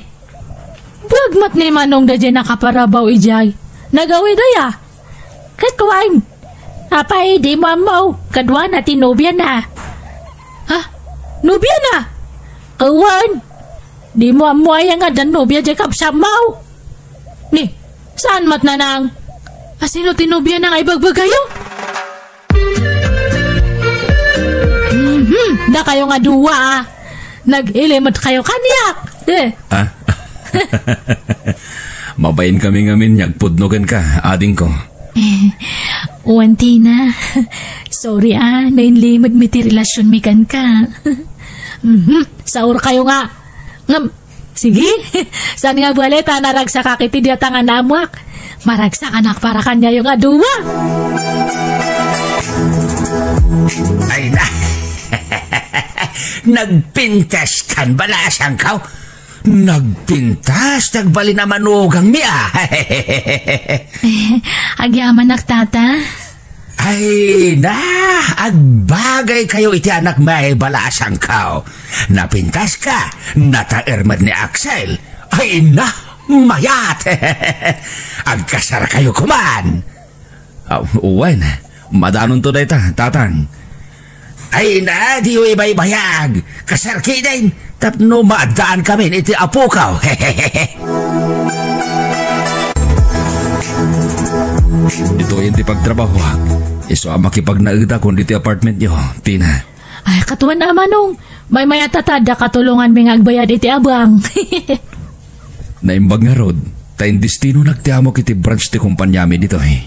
buag met ni Manong daydiay nakaparabaw idiay. Nagawid aya. Ket kuan, apay dimo ammo, kaduana ti nobiana. Ha? Nobiana? Awan. Dimo ammo aya nga adda nobia diay kabsatmo? Ni, saan met nanang? Asino ti nobiana nga ibagbagayo? Mhm, dakayo nga dua, ah. Nag-ili met kayo kaniak. Eh. Ah? Mabain kami ngamin nga agpudno kenka, adingko. Wen, Tina. Sorry, ah, no inlimedmi ti relasionmi kenka. Mhm, saor kayo nga. Ngem, sige. Saan nga bale ta naragsakak iti diata nga naamuak? Maragsakanak para kaniayo nga dua. Ay na. Nagpintaskan, balaasangko. Nagpintas, nagbalin a manugangmi, ah. Eh, agyamanak, tata. Ay na, agbagaykayo iti anakmi, balaasangko. Napintaska, nataer met ni Axel. Ay na, mayat. Agkasarkayo koman. Ah, wen, madanonto dayta, tatang. Ay na, diyo ibaybayag. Kasar kiden, tapno maaddaankamin iti apokaw. Ditoyen ti pagtrabahoak. Isu a makipagnaedakon iti apartmentyo, Tina. Ay, katuan a, Manong. Maymayat ta adda katulonganmi nga agbayad iti abang. Naimbag ngarud, ta indestinonak ti amok iti branch ti kompaniami ditoy.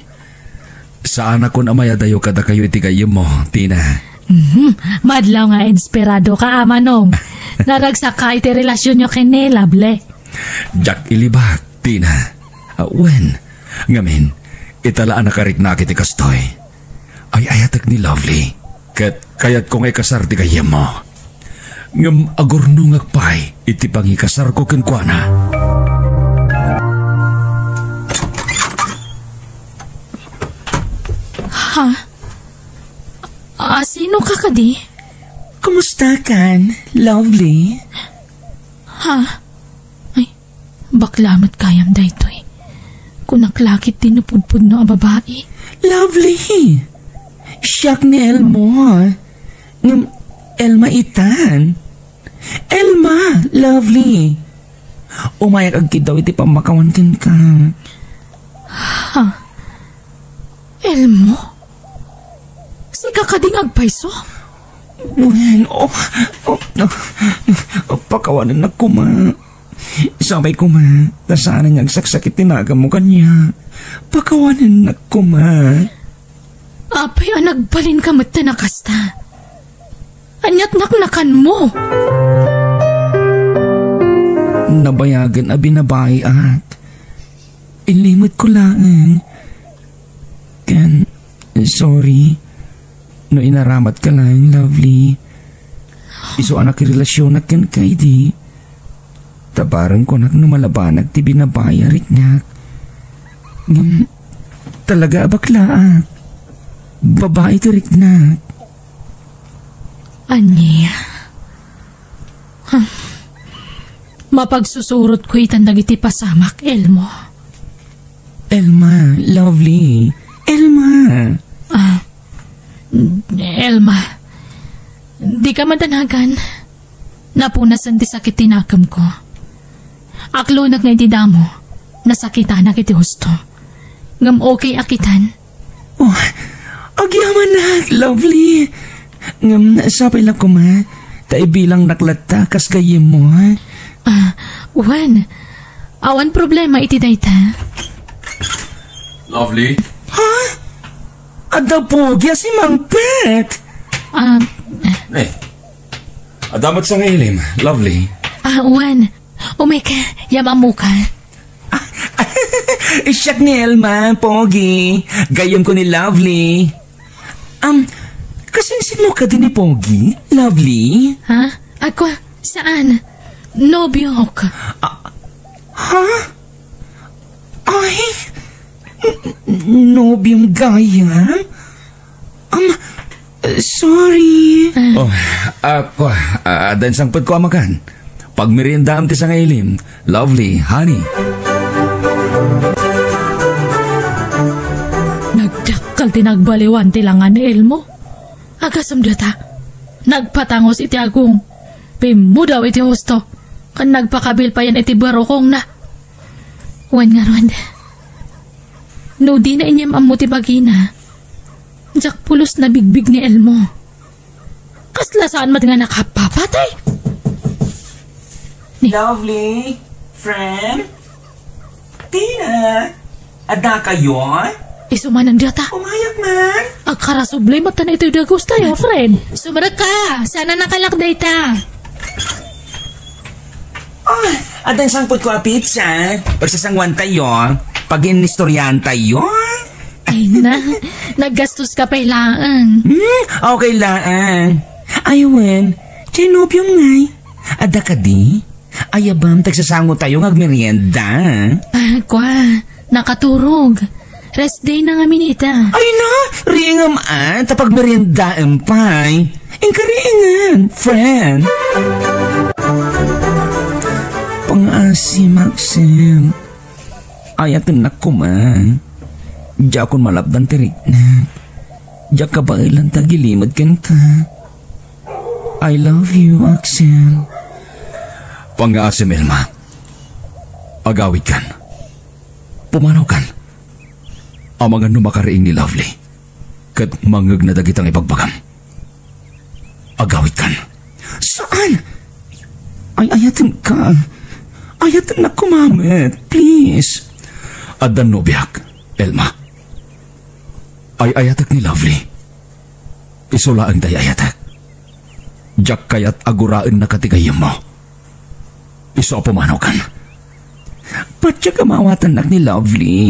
Saanakon a mayadayo kadakayo iti gayyemmo, Tina. Mhm. Madlaw nga inspiradoka, a, Manong. Naragsakka iti relasionyo ken ni Lovely. Diak ilibak, Tina. Ah, wen, ngamin, ita la a nakariknak iti kastoy. Ay-ayatek ni Lovely. Ket kayatko nga ikasar ti gayyemmo. Ngem agurnongak pay iti pangikasarko kenkuana. Ha? Asinoka kadi? Kumustakan, Lovely? Ha? Ay, bakla met gayam daytoy. Kunak la ket ti napudpudno a babai. Lovely! Siak ni Elmo. Ngem Elma itan. Elma, Lovely. Umayak agkiddaw iti pammakawan kenka. Ha? Elmo? Sika kadi nga agpayso? Wen, oh, oh, oh, pakawanennak koma. Sapay koma, ta saan nga agsaksakit ti naganmo kaniak. Pakawanennak koma. Apay a nagbalinka met a kasta? Ania't naknakanmo? Nabayagen a binabaeak. Inlimetko laeng. Ken, sorry. No inaramatka laeng, Lovely. Isu a nakirelasionak kenka idi. Ta bareng kunak no malabanak ti binabai a riknak. Ngem, talaga a baklaak. Babai ti riknak. Ania? Huh. Mapagsusurotko itan dagiti pasamak, Elmo. Elma, Lovely. Elma. Ah, Elma. Dika madanagan. Napunasen ti sakit ti nakemko. Aklonek nga iti damo, nasakitanak iti husto. Ngem okay a kitan. Oh, agyamanak, Lovely. Ngem sapay la koma, ta ibilangnak latta kas gayyemmo, ha? Ah, wen. Awan problema iti dayta. Lovely? Ha? Adda Pogi a simangpet? Ah, Eh, adda met sangailem, Lovely. Ah, wen. Umay ka, yam-ammoka. Siak ni Elma, Pogi. Gayyemko ni Lovely. Um, kasinsinmo kadi ni Pogi, Lovely? Ha? Ako? Saan? Nobiok. Ah, ha? Ay, n-, n-, nobiom gayam? Um, sorry. Oh, ah, kua, ah, adda insangpetko a makan. Pagmeriendaam ti sangailim, Lovely, honey. Nagdakkel ti nagbaliwan ti langa ni Elmo. Agasem dayta, nagpatangus iti agong, pimmudaw iti husto, ken nagpakabil payen iti barukongna. Wen ngarud, no dina inyam ammo ti bagina, diak pulos nabigbig ni Elmo. Kasla saan met nga nakapapatay? Ni- Lovely, friend, Tina, adda kayo? Isu manen dayta. Umayak man. Agkarasubli met iti dagus tayo, friend. Sumrek ka, saan a nakalak dayta? Ah, adda sangput ko a pizza. Pagsasanguan tayo, pag-inistoryahan tayo. Ay na, naggastos ka pay laeng. Hmm, okay laeng. Ay, wen, diay nobiom ngay? Adda kadi? Ayabam, tagsasango tayo nga agmerienda. Ah, kwa, nakaturog. Rest day na ngamin ita. Ay na, ringam a, ta pagmeriendaem pay. Inka ringan, friend. Pangaasim, Maxim. Ayatennak koma. Diakon malapdan ti riknak. Diak kabaelan ta agilimed kenka. I love you, Axel. Pangaasim, Elma. Agawidkan. Pumanawkan. Amangan no makariing ni Lovely ket mangngegna dagiti ibagbagam. Agawidkan. Saan? Ay-ayatenka. Ayatennak koma met, please. Addan nobiak, Elma. Ay-ayatek ni Lovely. Isu laeng ti ay-ayatek. Diak kayat a guraennaka ti gayyemmo. Isu a pumanawkan. Patiek a maawatannak ni Lovely.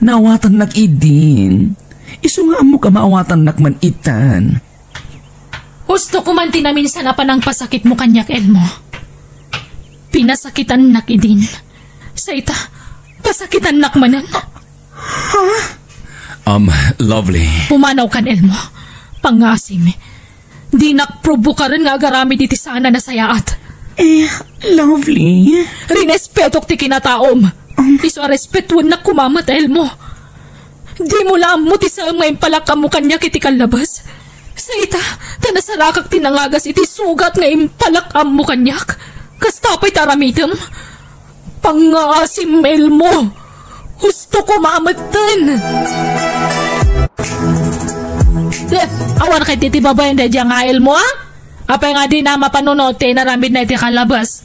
Naawatannak idin. Isu nga ammok a maawatannak man itan. Husto ko man ti naminsan a panangpasakitmo kaniak, Elmo. Pinasakitannak idin. Sa ita, pasakitannak manen. Ha? Um, Lovely. Pumanawkan, Elmo. Pangaasim. Dinak probokaren nga agaramid iti saan a nasayaat. Eh, Lovely. Rinespetok ti kinataom. Um. Isu a respetuennak koma met, Elmo. Dimo la ammo ti saem nga impalak-ammo kaniak iti kallabes. Sa ita, ta nasarakak ti nangagas iti sugat nga impalak-ammo kaniak. Kasta pay ti aramidem. Pangaasim, Elmo. Husto koma metten. Eh, awan kadi ti babaen daydiay nga Elmo, a? Apay nga dina mapanunot ti inaramidna iti kallabes?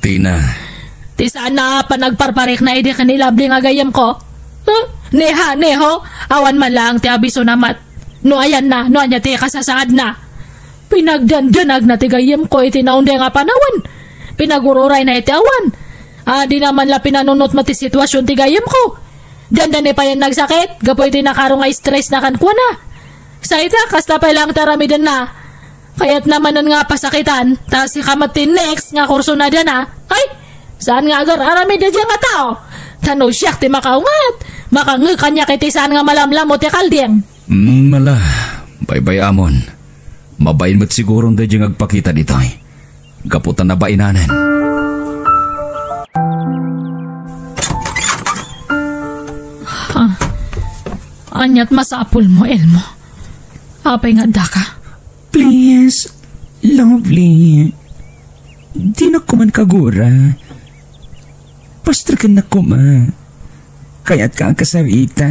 Tina. Ti saan a panagparparikna idi ken ni Lovely nga gayyemko? Huh? Ni ha, ni ho? Awan man laeng ti abisona met. No ayanna, no ania ti kasasaadna? Pinagdandanagna ti gayyemko iti naunday nga panawen. Pinagururayna iti awan. A, dina man la pinanunot met ti situasion ti gayyemko. Dandani payen nagsakit gapu iti nakaro nga stressna kenkuana. Sa ita, kasta pay laeng ti aramidenna. Kayatna manen nga pasakitan, ta sika met ti next nga kursunadana. Ay, saan nga agar-aramid daydiay nga tao? Ta no siak ti makaunget, makangngeg kaniak iti saan nga malamlammo ti kalding. Mm, ala, baybay-amon. Mabain met siguron daydiay nga agpakita ditoy. Gapu ta nabainanen. Ah, aniat masapulmo, Elmo? Apay nga addaka? Please, Lovely. Dinak koman kagura. Pastrekennak koma. Kayatka a kasarita.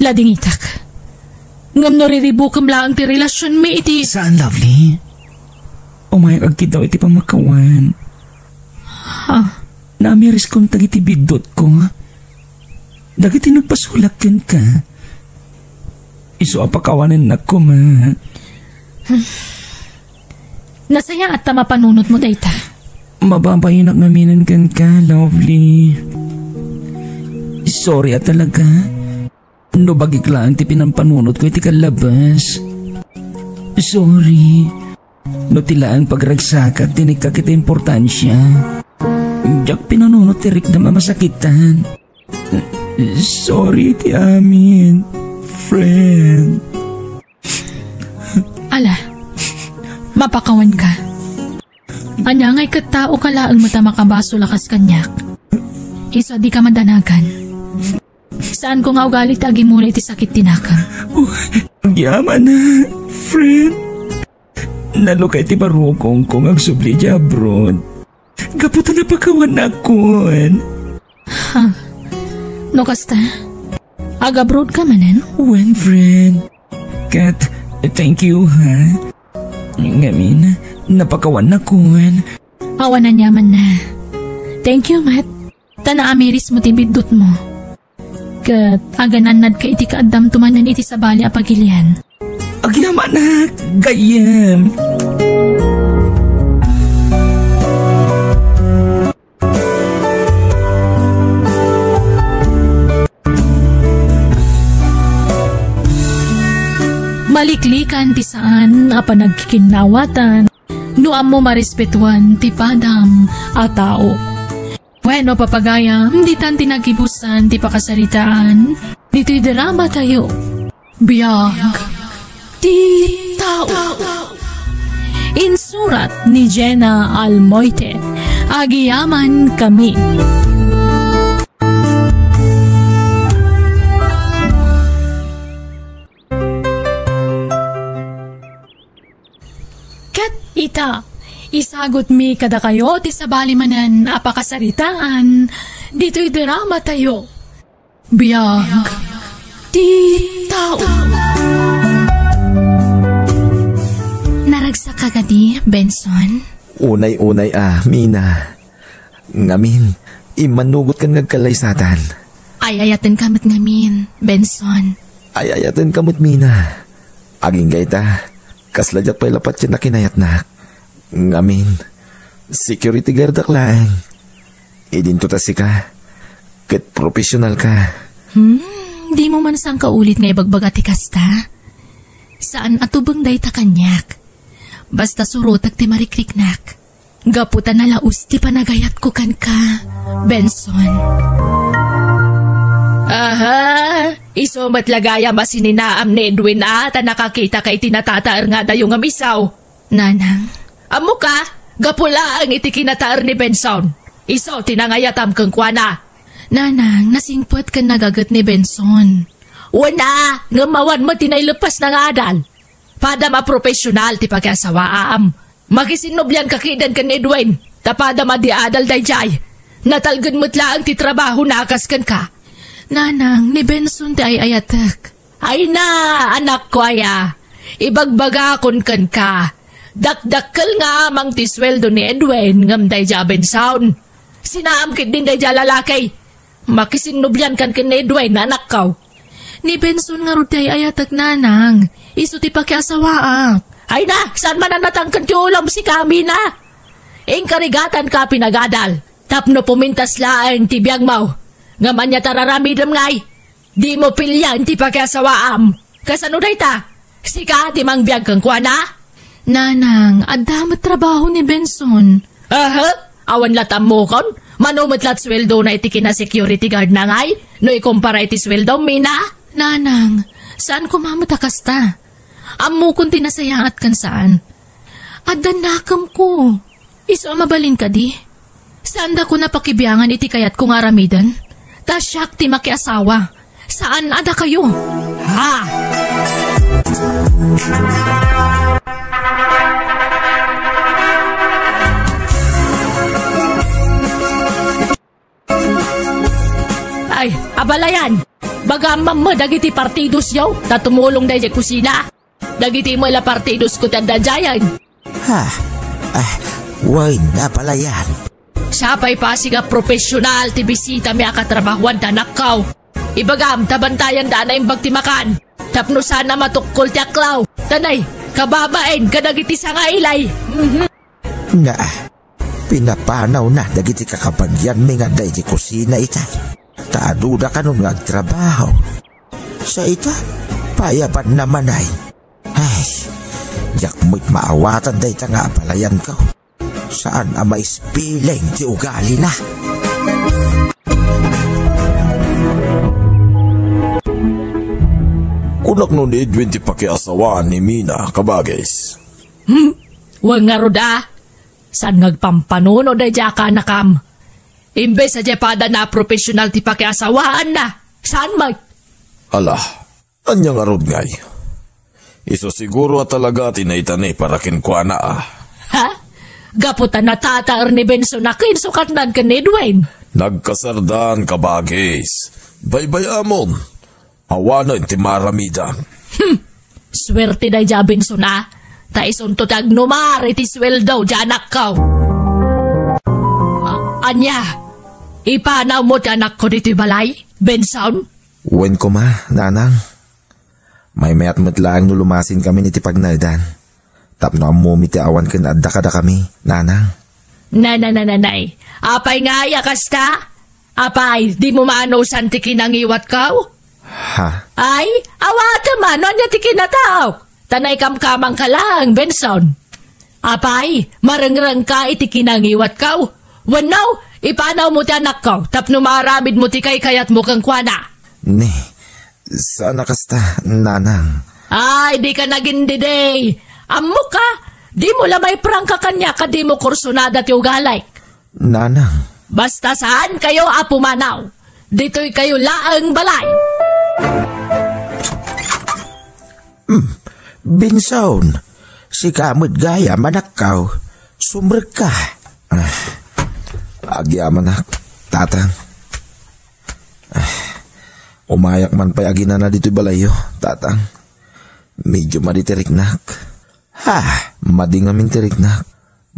Ladingitak. Ngem no riribukem laeng ti relasionmi iti Saan, Lovely? Umayak agkiddaw iti pamakawan. Ha? Naamiriskom dagiti biddutko. Dagiti nagpasulak kenka. Isu a pakawanennak koma. Nasayaat ta mapanunotmo dayta. Mababainak ngaminen kenka, Lovely. Sorry a talaga. No bagik laeng ti pinampanunotko iti kallabas. Sorry. No ti laeng pagragsakat ti inikka iti importansia. Diak pinanunot ti riknam a masakitan. Sorry iti amin, friend. Ala, Mapakawanka. Ania ngay ket tao ka laeng met a makabasol a kas kaniak? Isu a dika madanagan. Saanko nga ugali ti agimula iti sakit ti nakem. Oh, agyamanak, friend. Nalukay ti barukongko nga agsubli idiay abroad. Gapu ta napakawannakon. Ha? No kasta? Ag-abroad ka manen? Wen, friend. Ket, thank you, ha? Ngamin, napakawannakon. Awan aniamanna. Thank you, met. Ta naamirismo ti biddutmo. Ket aganannadka iti kaaddamto manen iti sabali a pagilian. Agyamanak, gayyem. Maliklikan ti saan a panagkikinnawatan no ammo marespetuan ti padam a tao. Wenno, papagayam, ditan ti nagibusan ti pakasaritaan ditoy drama tayo. Biag ti tao. Insurat ni Jenna Almoite. Agiyaman kami. Ket ita, isagutmi kadakayo ti sabali manen a pakasaritaan ditoy drama tayo. Biag ti tao. Naragsak ka kadi, Benson? Unay-unay a, Mina. Ngamin, immannugot ken nga agkallaysatan. Ay-ayaten ka met ngamin, Benson. Ay-ayaten ka met, Mina. Agingga ita, kasla diak pay la patien a kinayatnak. Ngamin, security guardak laeng. Idinto ta sika, ket professional ka. Hmm, dimo man sangkaulit nga ibagbaga ti kasta? Saan a tubeng dayta kaniak. Basta surotek ti marikriknak. Gapu ta nalaus ti panagayatko kenka, Benson. Aha, isu met la gayam a sininaam ni Edwin a ta nakakitaka iti natataer nga adayo nga misaw. Nanang. Ammoka, gapu laeng iti kinataer ni Benson. Isu ti nangayatam kenkuana. Nanang, nasingpet ken nagaget ni Benson. Wen a, ngem awan met ti naileppasna nga adal. Padam a professional ti pakiasawaam. Makisinnublianka ketdin ken Edwin, ta padam a di adal daydiay. Natalgen met laeng ti trabahona a kas kenka. Nanang, ni Benson ti ay-ayatek. Ay na, anakko aya. Ibagbagakon kenka. Dakdakkel nga amang ti sueldo ni Edwin ngem daydiay a Benson. Sinaam ketdin daydiay a lalaki. Makisinnubliankan ken ni Edwin, anakko. Ni Benson ngarud ti ay-ayatek, Nanang. Isu ti pakiasawaak. Ay na, saan man a natangken ti ulom sika, Mina? Inkarigatanka a pinagadal. Tapno pumintas laeng ti biagmo. Ngem ania ti ar-aramidem ngay? Dimo pilian ti pakiasawaam. Kasano dayta? Sika ti mangbiag kenkuana? Nanang, adda met trabaho ni Benson. Aha? Awan la ti ammokon? Mano met la ti sueldona iti kina-security guardna ngay? No ikumpara iti sueldom, Mina? Nanang, saan koma met a kasta. Ammokon ti nasayaat ken saan. Adda nakemko. Isu a mabalin kadi? Saandakon a pakibiangan iti kayatko nga aramiden? Ta siak ti makiasawa. Saan a dakayo. Ha? Ay, abalayan! Bagam mamma dagiti partidosyo, ta tumulong daydiay kusina. Dagiti met la partidosko ti adda daydiayen. Ha? Ah, wen, abalayan. Siak pay pasig a profesional ti bisitami a katrabahoan da anakko. Ibagam, ta bantayanda a naimbag ti makan. Tapno saan a matukkol ti aklaw. Tanay, kababain kadagiti sangailay. Mhm. Na, pinapanawna dagiti kakabagianmi nga adda iti kusina ita. Ta aduda kanon nga agtrabaho. Sa ita, payabanna manen. Ay, diak met maawatan dayta nga abalayanko. Saan a maispiling ti ugalina. Kunak no ni Edwin ti pakiasawaan ni Mina, kabagis. Hmm? Wen ngarud a, saan nga agpampanunot daydiay a kanakam? Imbes a diay padana a professional ti pakiasawaanna, saan met? Ala, ania ngarud ngay? Isu siguro a talaga ti naitani para kenkuana a. Ha? Gapu ta natataer ni Benson a kinsukatnan ken ni Edwin. Nagkasardaan, kabagis. Baybay-amon. Awanen ti maaramidan. Hmm. Suerte daydiay a Benson a. Ta isunto ti agnumar iti sueldo diay anakko. A-, ania? Ipanawmo ti anakko ditoy balay, Benson? Wen koma, nanang. Maymayat met laeng no lumasinkami iti pagnaedan. Tapno ammomi ti awan ken adda kadakami, nanang. Nananananay. Apay nga aya kasta? Apay, dimo maanusan ti kinangiwatko? Ha? Ay, awatem a no ania ti kinataok. Ta naikamkamangka laeng, Benson. Apay, marengrengka iti kinangiwatko? Wenno, ipanawmo ti anakko tapno maaramidmo ti kaykayatmo kenkuana? Ni, saan a kasta, nanang. Ay, dika nagindidi. Ammok a, dimo la maiprangka kaniak a dimo kursonada ti ugalik. Nanang. Basta saankayo a pumanaw. Ditoykayo laeng balay. Hmm, Benson, sika met gayam, anakko. Sumrekka. Ah, agyamanak, tatang. Ah, umayak man pay aginana ditoy balayyo, tatang. Medio madi ti riknak. Ha, madi ngamin ti riknak.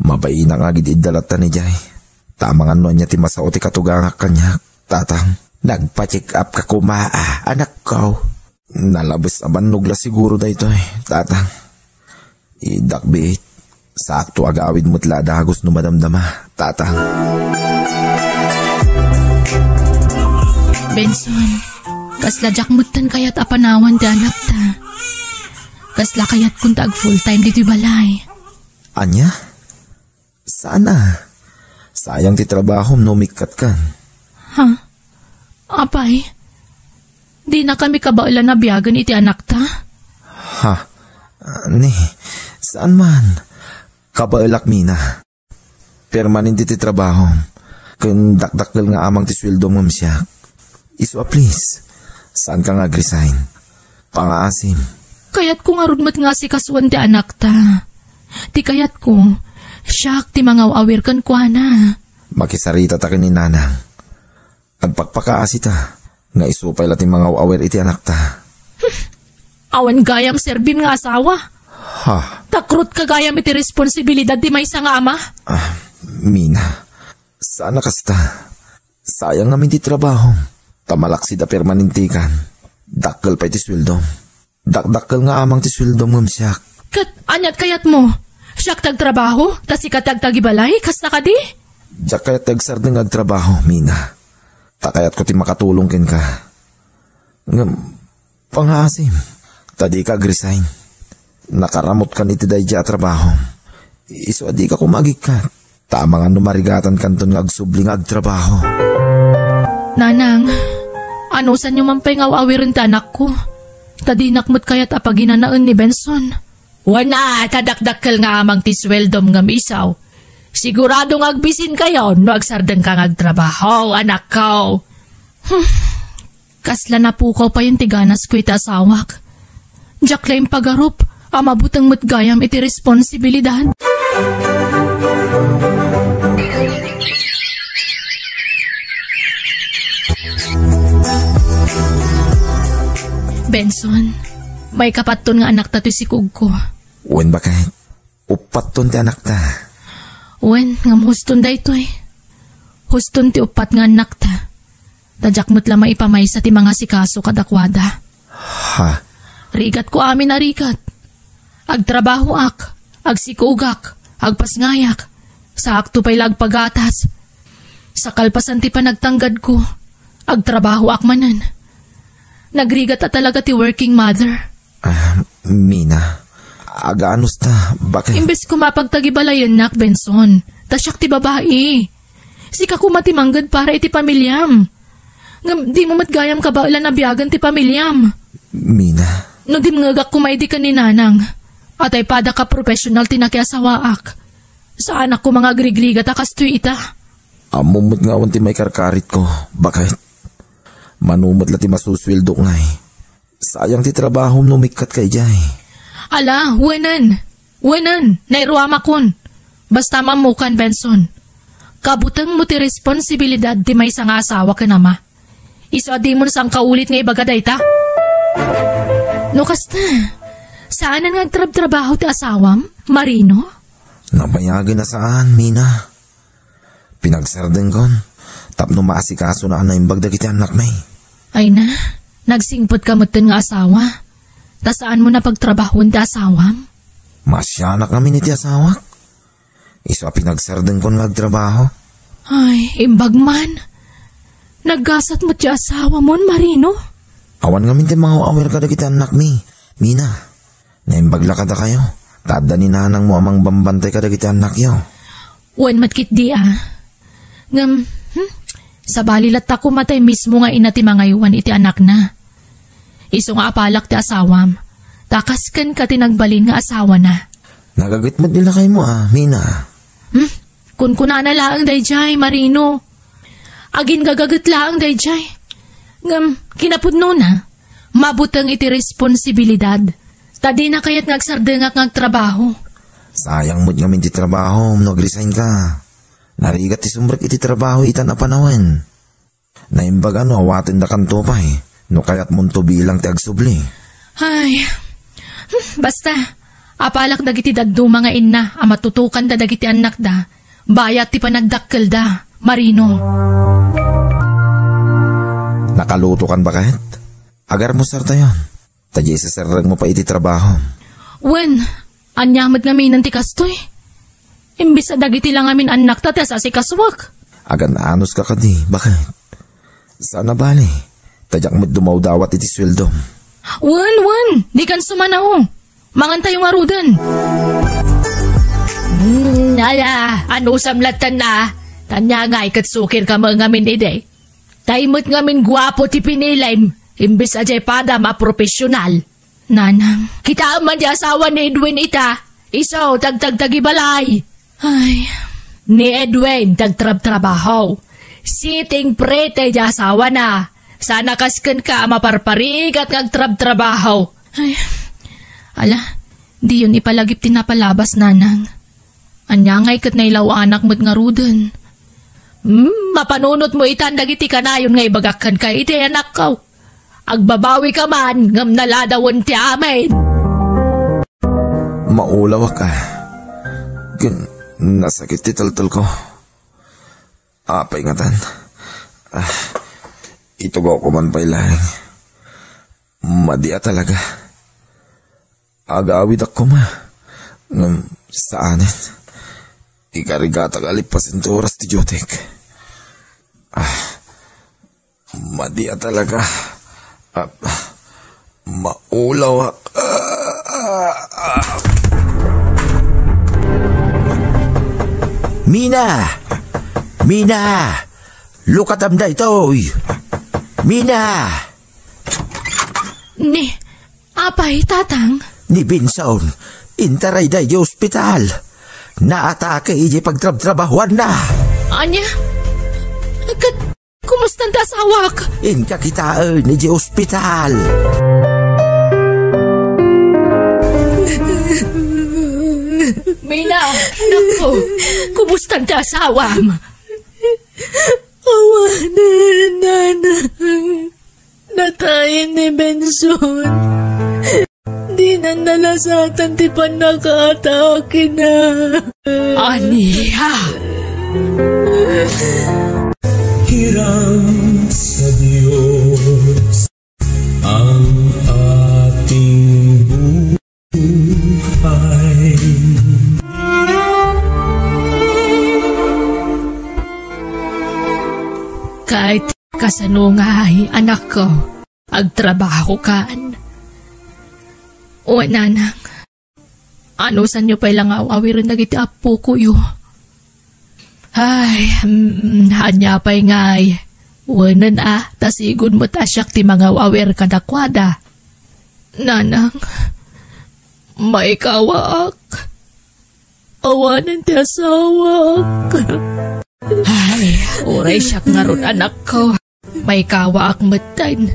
Mabainak nga agid-idda latta idiay. Ta amangan no ania ti masao ti katugangak kaniak, tatang. Nagpa-check up ka koma a, anakko. Nalabes a bannog la siguro daytoy, tatang. Iddak biit. Saakto agawid met la a dagus no madamdama, tatang. Benson, kasla diak metten kayat a panawan ti anakta. Kasla kayatkon ta ag full time ditoy balay. Ania? Saan a. Sayang ti trabahom no umikkatkan. Ha? Apay, dinakami kabaelan a biagen iti anakta? Ha? Ni, saan man. Kabaelak, Mina. Permanente ti trabahom. Ken dakdakkel nga amang ti sueldom ngem siak. Isu a please, saanka nga agresign. Pangaasim. Kayatko ngarud met nga asikasuan ti anakta. Ti kayatko, siak ti mangaw-awir kenkuana. Makisaritata ken ni Nanang. Agpakpakaasita nga isu pay la ti mangaw-awir iti anakta. Awan gayam serbim nga asawa. Ha? Takrutka gayam iti responsibilidad ti maysa nga ama. Ah, Mina, saan a kasta. Sayang ngamin ti trabahom. Ta malaksid a permanentekan. Dakkel pay ti sueldom. Dakdakkel nga amang ti sueldom ngem siak. Ket aniat kayatmo? Siak ti agtrabaho, ta sika ti agtagibalay, kasta kadi? Diak kayat ti agsardeng nga agtrabaho, Mina. Ta kayatko ti makatulong kenka. Ngem, pangaasim, ta dika agresign. Nakaramutkan iti daydiay a trabahom. Isu a dika koma agikkat. Ta amangan no marigatankanton nga agsubli nga agtrabaho. Nanang, anusanyo man pay nga aw-awiren ti anakko? Ta dinak met kayat a paginanaen ni Benson. Wen a, ta dakdakkel nga amang ti sueldom ngem isu. Sigurado nga agbisinkayon no agsardengka nga agtrabaho, anakko. Hmm. Kasla napukaw payen ti ganasko iti asawak. Diak la impagarup a mabuteng met gayam iti responsibilidad. Benson, maikapatton nga anakta toy sikugko. Wen, baket. Uppatton ti anakta. Wen, ngem huston daytoy. Huston ti uppat nga annakta. Ta diak met la maipamaysa ti mangasikaso kadakuada. Ha? Rigatko amin a rigat. Agtrabahoak, agsikugak, agpasngayak, saakto pay la agpagatas. Sa kalpasan ti panagtanggadko, agtrabahoak manen. Nagrigat a talaga ti working mother. Ah, Mina, aganos ta, baka... Imbes koma pagtagibalayennak, Benson, ta siak ti babai. Sika koma ti mangged para iti pamiliam. Ngem dimo met gayam kabaelan a biagen ti pamiliam. Mina. No dimngegak koma idi ken ni Nanang, Atay pada ka professional ti nakiasawaak. Saanak koma nga agrigrigat a kastoy ita. Ammom met nga awan ti maikarkaritko, baket. Mano met la ti masusueldok ngay. Sayang ti trabahom no umikkatka idiay. Ala, wenen. Wenen, nairuamakon. Basta ammokan, Benson. Kabutengmo ti responsibilidad ti maysa nga asawa ken ama. Isu a dimon sangkaulit nga ibaga dayta. No kasta, saanen nga agtrabtrabaho ti asawam, Marino? Nabayagen a saan, Mina. Pinagsardengkon tapno maasikasona a naimbag dagiti annakmi. Ay na, nagsingpetka metten nga asawa. Ta saanmo a pagtrabahoen ti asawam? Maasianak ngamin iti asawak. Isu a pinagsardengkon nga agtrabaho. Ay, imbag man. Naggasat met ti asawamon, Marino? Awan ngamin ti mangaw-awer kadagiti annakmi, Mina. Naimbag la kadakayo, ta adda ni nanangmo a mangbambantay kadagiti annakyo. Wen met ketdi a. Ngem, hmm, sabali latta koma tay mismo nga ina ti mangaywan iti anakna. Isu nga apalak ti asawam, ta kas kenka ti nagbalin nga asawana. Nagaget met ni lakaymo a, Mina. Hmm? Kunkunana laeng daydiay, Marino. Aginggagaget laeng daydiay. Ngem, kinapudnona, mabuteng iti responsibilidad. Ta dina kayat nga agsardengak nga agtrabaho. Sayang met ngamin ti trabahom no agresignka. Narigat ti sumrek iti trabaho itan a panawen. Naimbag a no awatendakanto pay, no kayatmonto bilang ti agsubli. Ay, hmm, basta, apalak dagiti dadduma nga inna a matutokanda dagiti annakda, bayat ti panagdakkelda, Marino. Nakalutokan baket? Agarmusartayon. Ta diay saserrengmo pay iti trabahom. Wen, ania met ngamin ti kastoy? Imbes a dagiti la ngamin annakta ti asasikasoak. Agan-anoska kadi, baket? Saan a bale, ta diak met dumawdawat iti sueldom. Wen, wen, dikan sumanao. Mangantayo ngaruden. Hmm, ala, anusam latta a. Ania ngay ket sukirka met ngamin idi. Tay met ngamin guapo ti pinilim, imbes a diay padam a profesional. Nanang. Kitaem man ti asawa ni Edwin ita. Isu, tagtagtagibalay. Ay. Ni Edwin, tagtrabtrabaho. Sitting pretty ti asawana. Saan a kas kenka a maparparigat nga agtrabtrabaho. Ay. Ala, diyon ipalagip ti napalabas, Nanang. Ania ngay ket nailaw-anak met ngaruden? Hmm, mapanunotmo itan dagiti kanayon nga ibagak kenka idi, anakko. Agbabawika man, ngem naladawen ti amin. Maulawak a. Ken nasakit ti teltelko. Apay ngatan? Ah, itugawko man pay laeng. Madi a talaga. Agawidak koma. Ngem saanen. Ikarigatak a lippasen ti oras ti diotek. Ah, madi a talaga. Ah, maulaw a. Ah, ah, ah. Mina! Mina! Lukatam daytoy! Mina! Ni, Apay, Tatang? Ni Benson, intarayda idiay ospital. Naatake idiay pagtrabtrabahuanna. Ania? Ket, kumustan ti asawak? Inka kitaen idiay ospital. Mina, anakko, kumustan ti asawam? Awanen, Nanang. Natay ni Benson. Dinan nalasatan ti pannakaatakena. Ania? Hiram sa Diyos ang ating buhay. Kahit kasano ngay, anakko, agtrabahokan. O, Nanang, anusanyo pay la nga aw-awiren dagiti appokoyo? Ay, mm, ania pay ngay? Wenen a, ta sigud met a siak ti mangaw-awir kadakuada. Nanang, Maikawaak. Awanen ti asawak. Ay, uray siak ngarud, anakko. Maikawaak metten.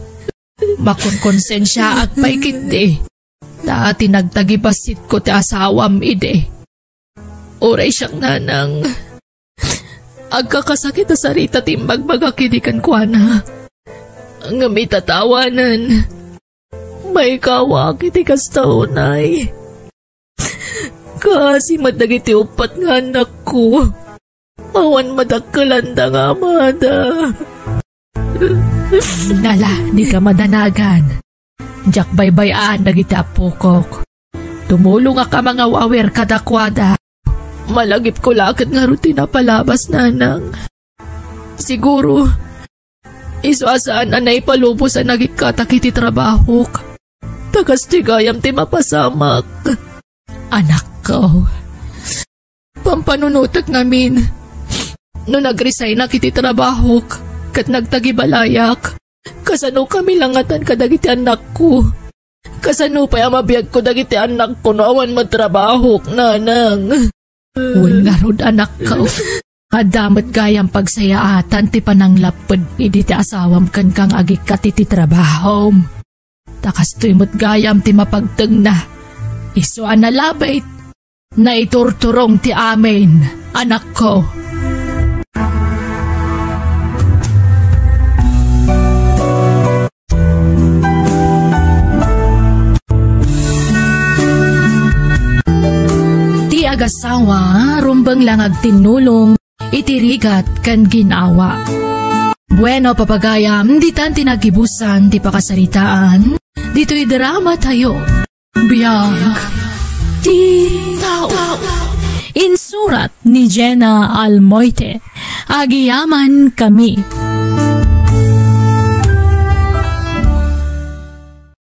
Makonkonsensiaak pay ketdi. Ta tinagtagibasitko ti asawam idi. Uray siak, nanang. Agkakasakit a sarita ti imbagbaga kidi kenkuana. Ngem ita ta awanen, maikawaak iti kasta unay. Kaasi met dagiti uppat nga annakko. Awan madakkelanda nga amada. Nala, dika madanagan. Diak baybay-an dagiti appokok. Tumulongak a mangawawir kadakuada. Malagipko la ket ngarud ti napalabas, nanang. Siguro, isu a saan a naipalubos a nagikkatak iti trabahok. Ta kastoy gayam ti mapasamak. Anakko, pampanunotek ngamin. No nagresignak iti trabahok ket nagtagibalayak, kasano kami langatan kadagiti annakko? Kasano pay a mabiagko dagiti annakko no awan met trabahok, nanang? Wen ngarud, anakko. Adda met gayam pagsayaatan ti pananglapped idi ti asawam kenka nga agikkat iti trabahom. Ta kastoy met gayam ti mapagtengna. Isu a nalabit, naiturturong ti amin, anakko. Ti agasawa, rumbeng la nga agtinnulong iti rigat ken gin-awa. Bueno, papagayam, ditan ti nagibusan ti pakasaritaan ditoy drama tayo. Biag ti tao. Insurat ni Jenna Almoite. Agiyaman kami.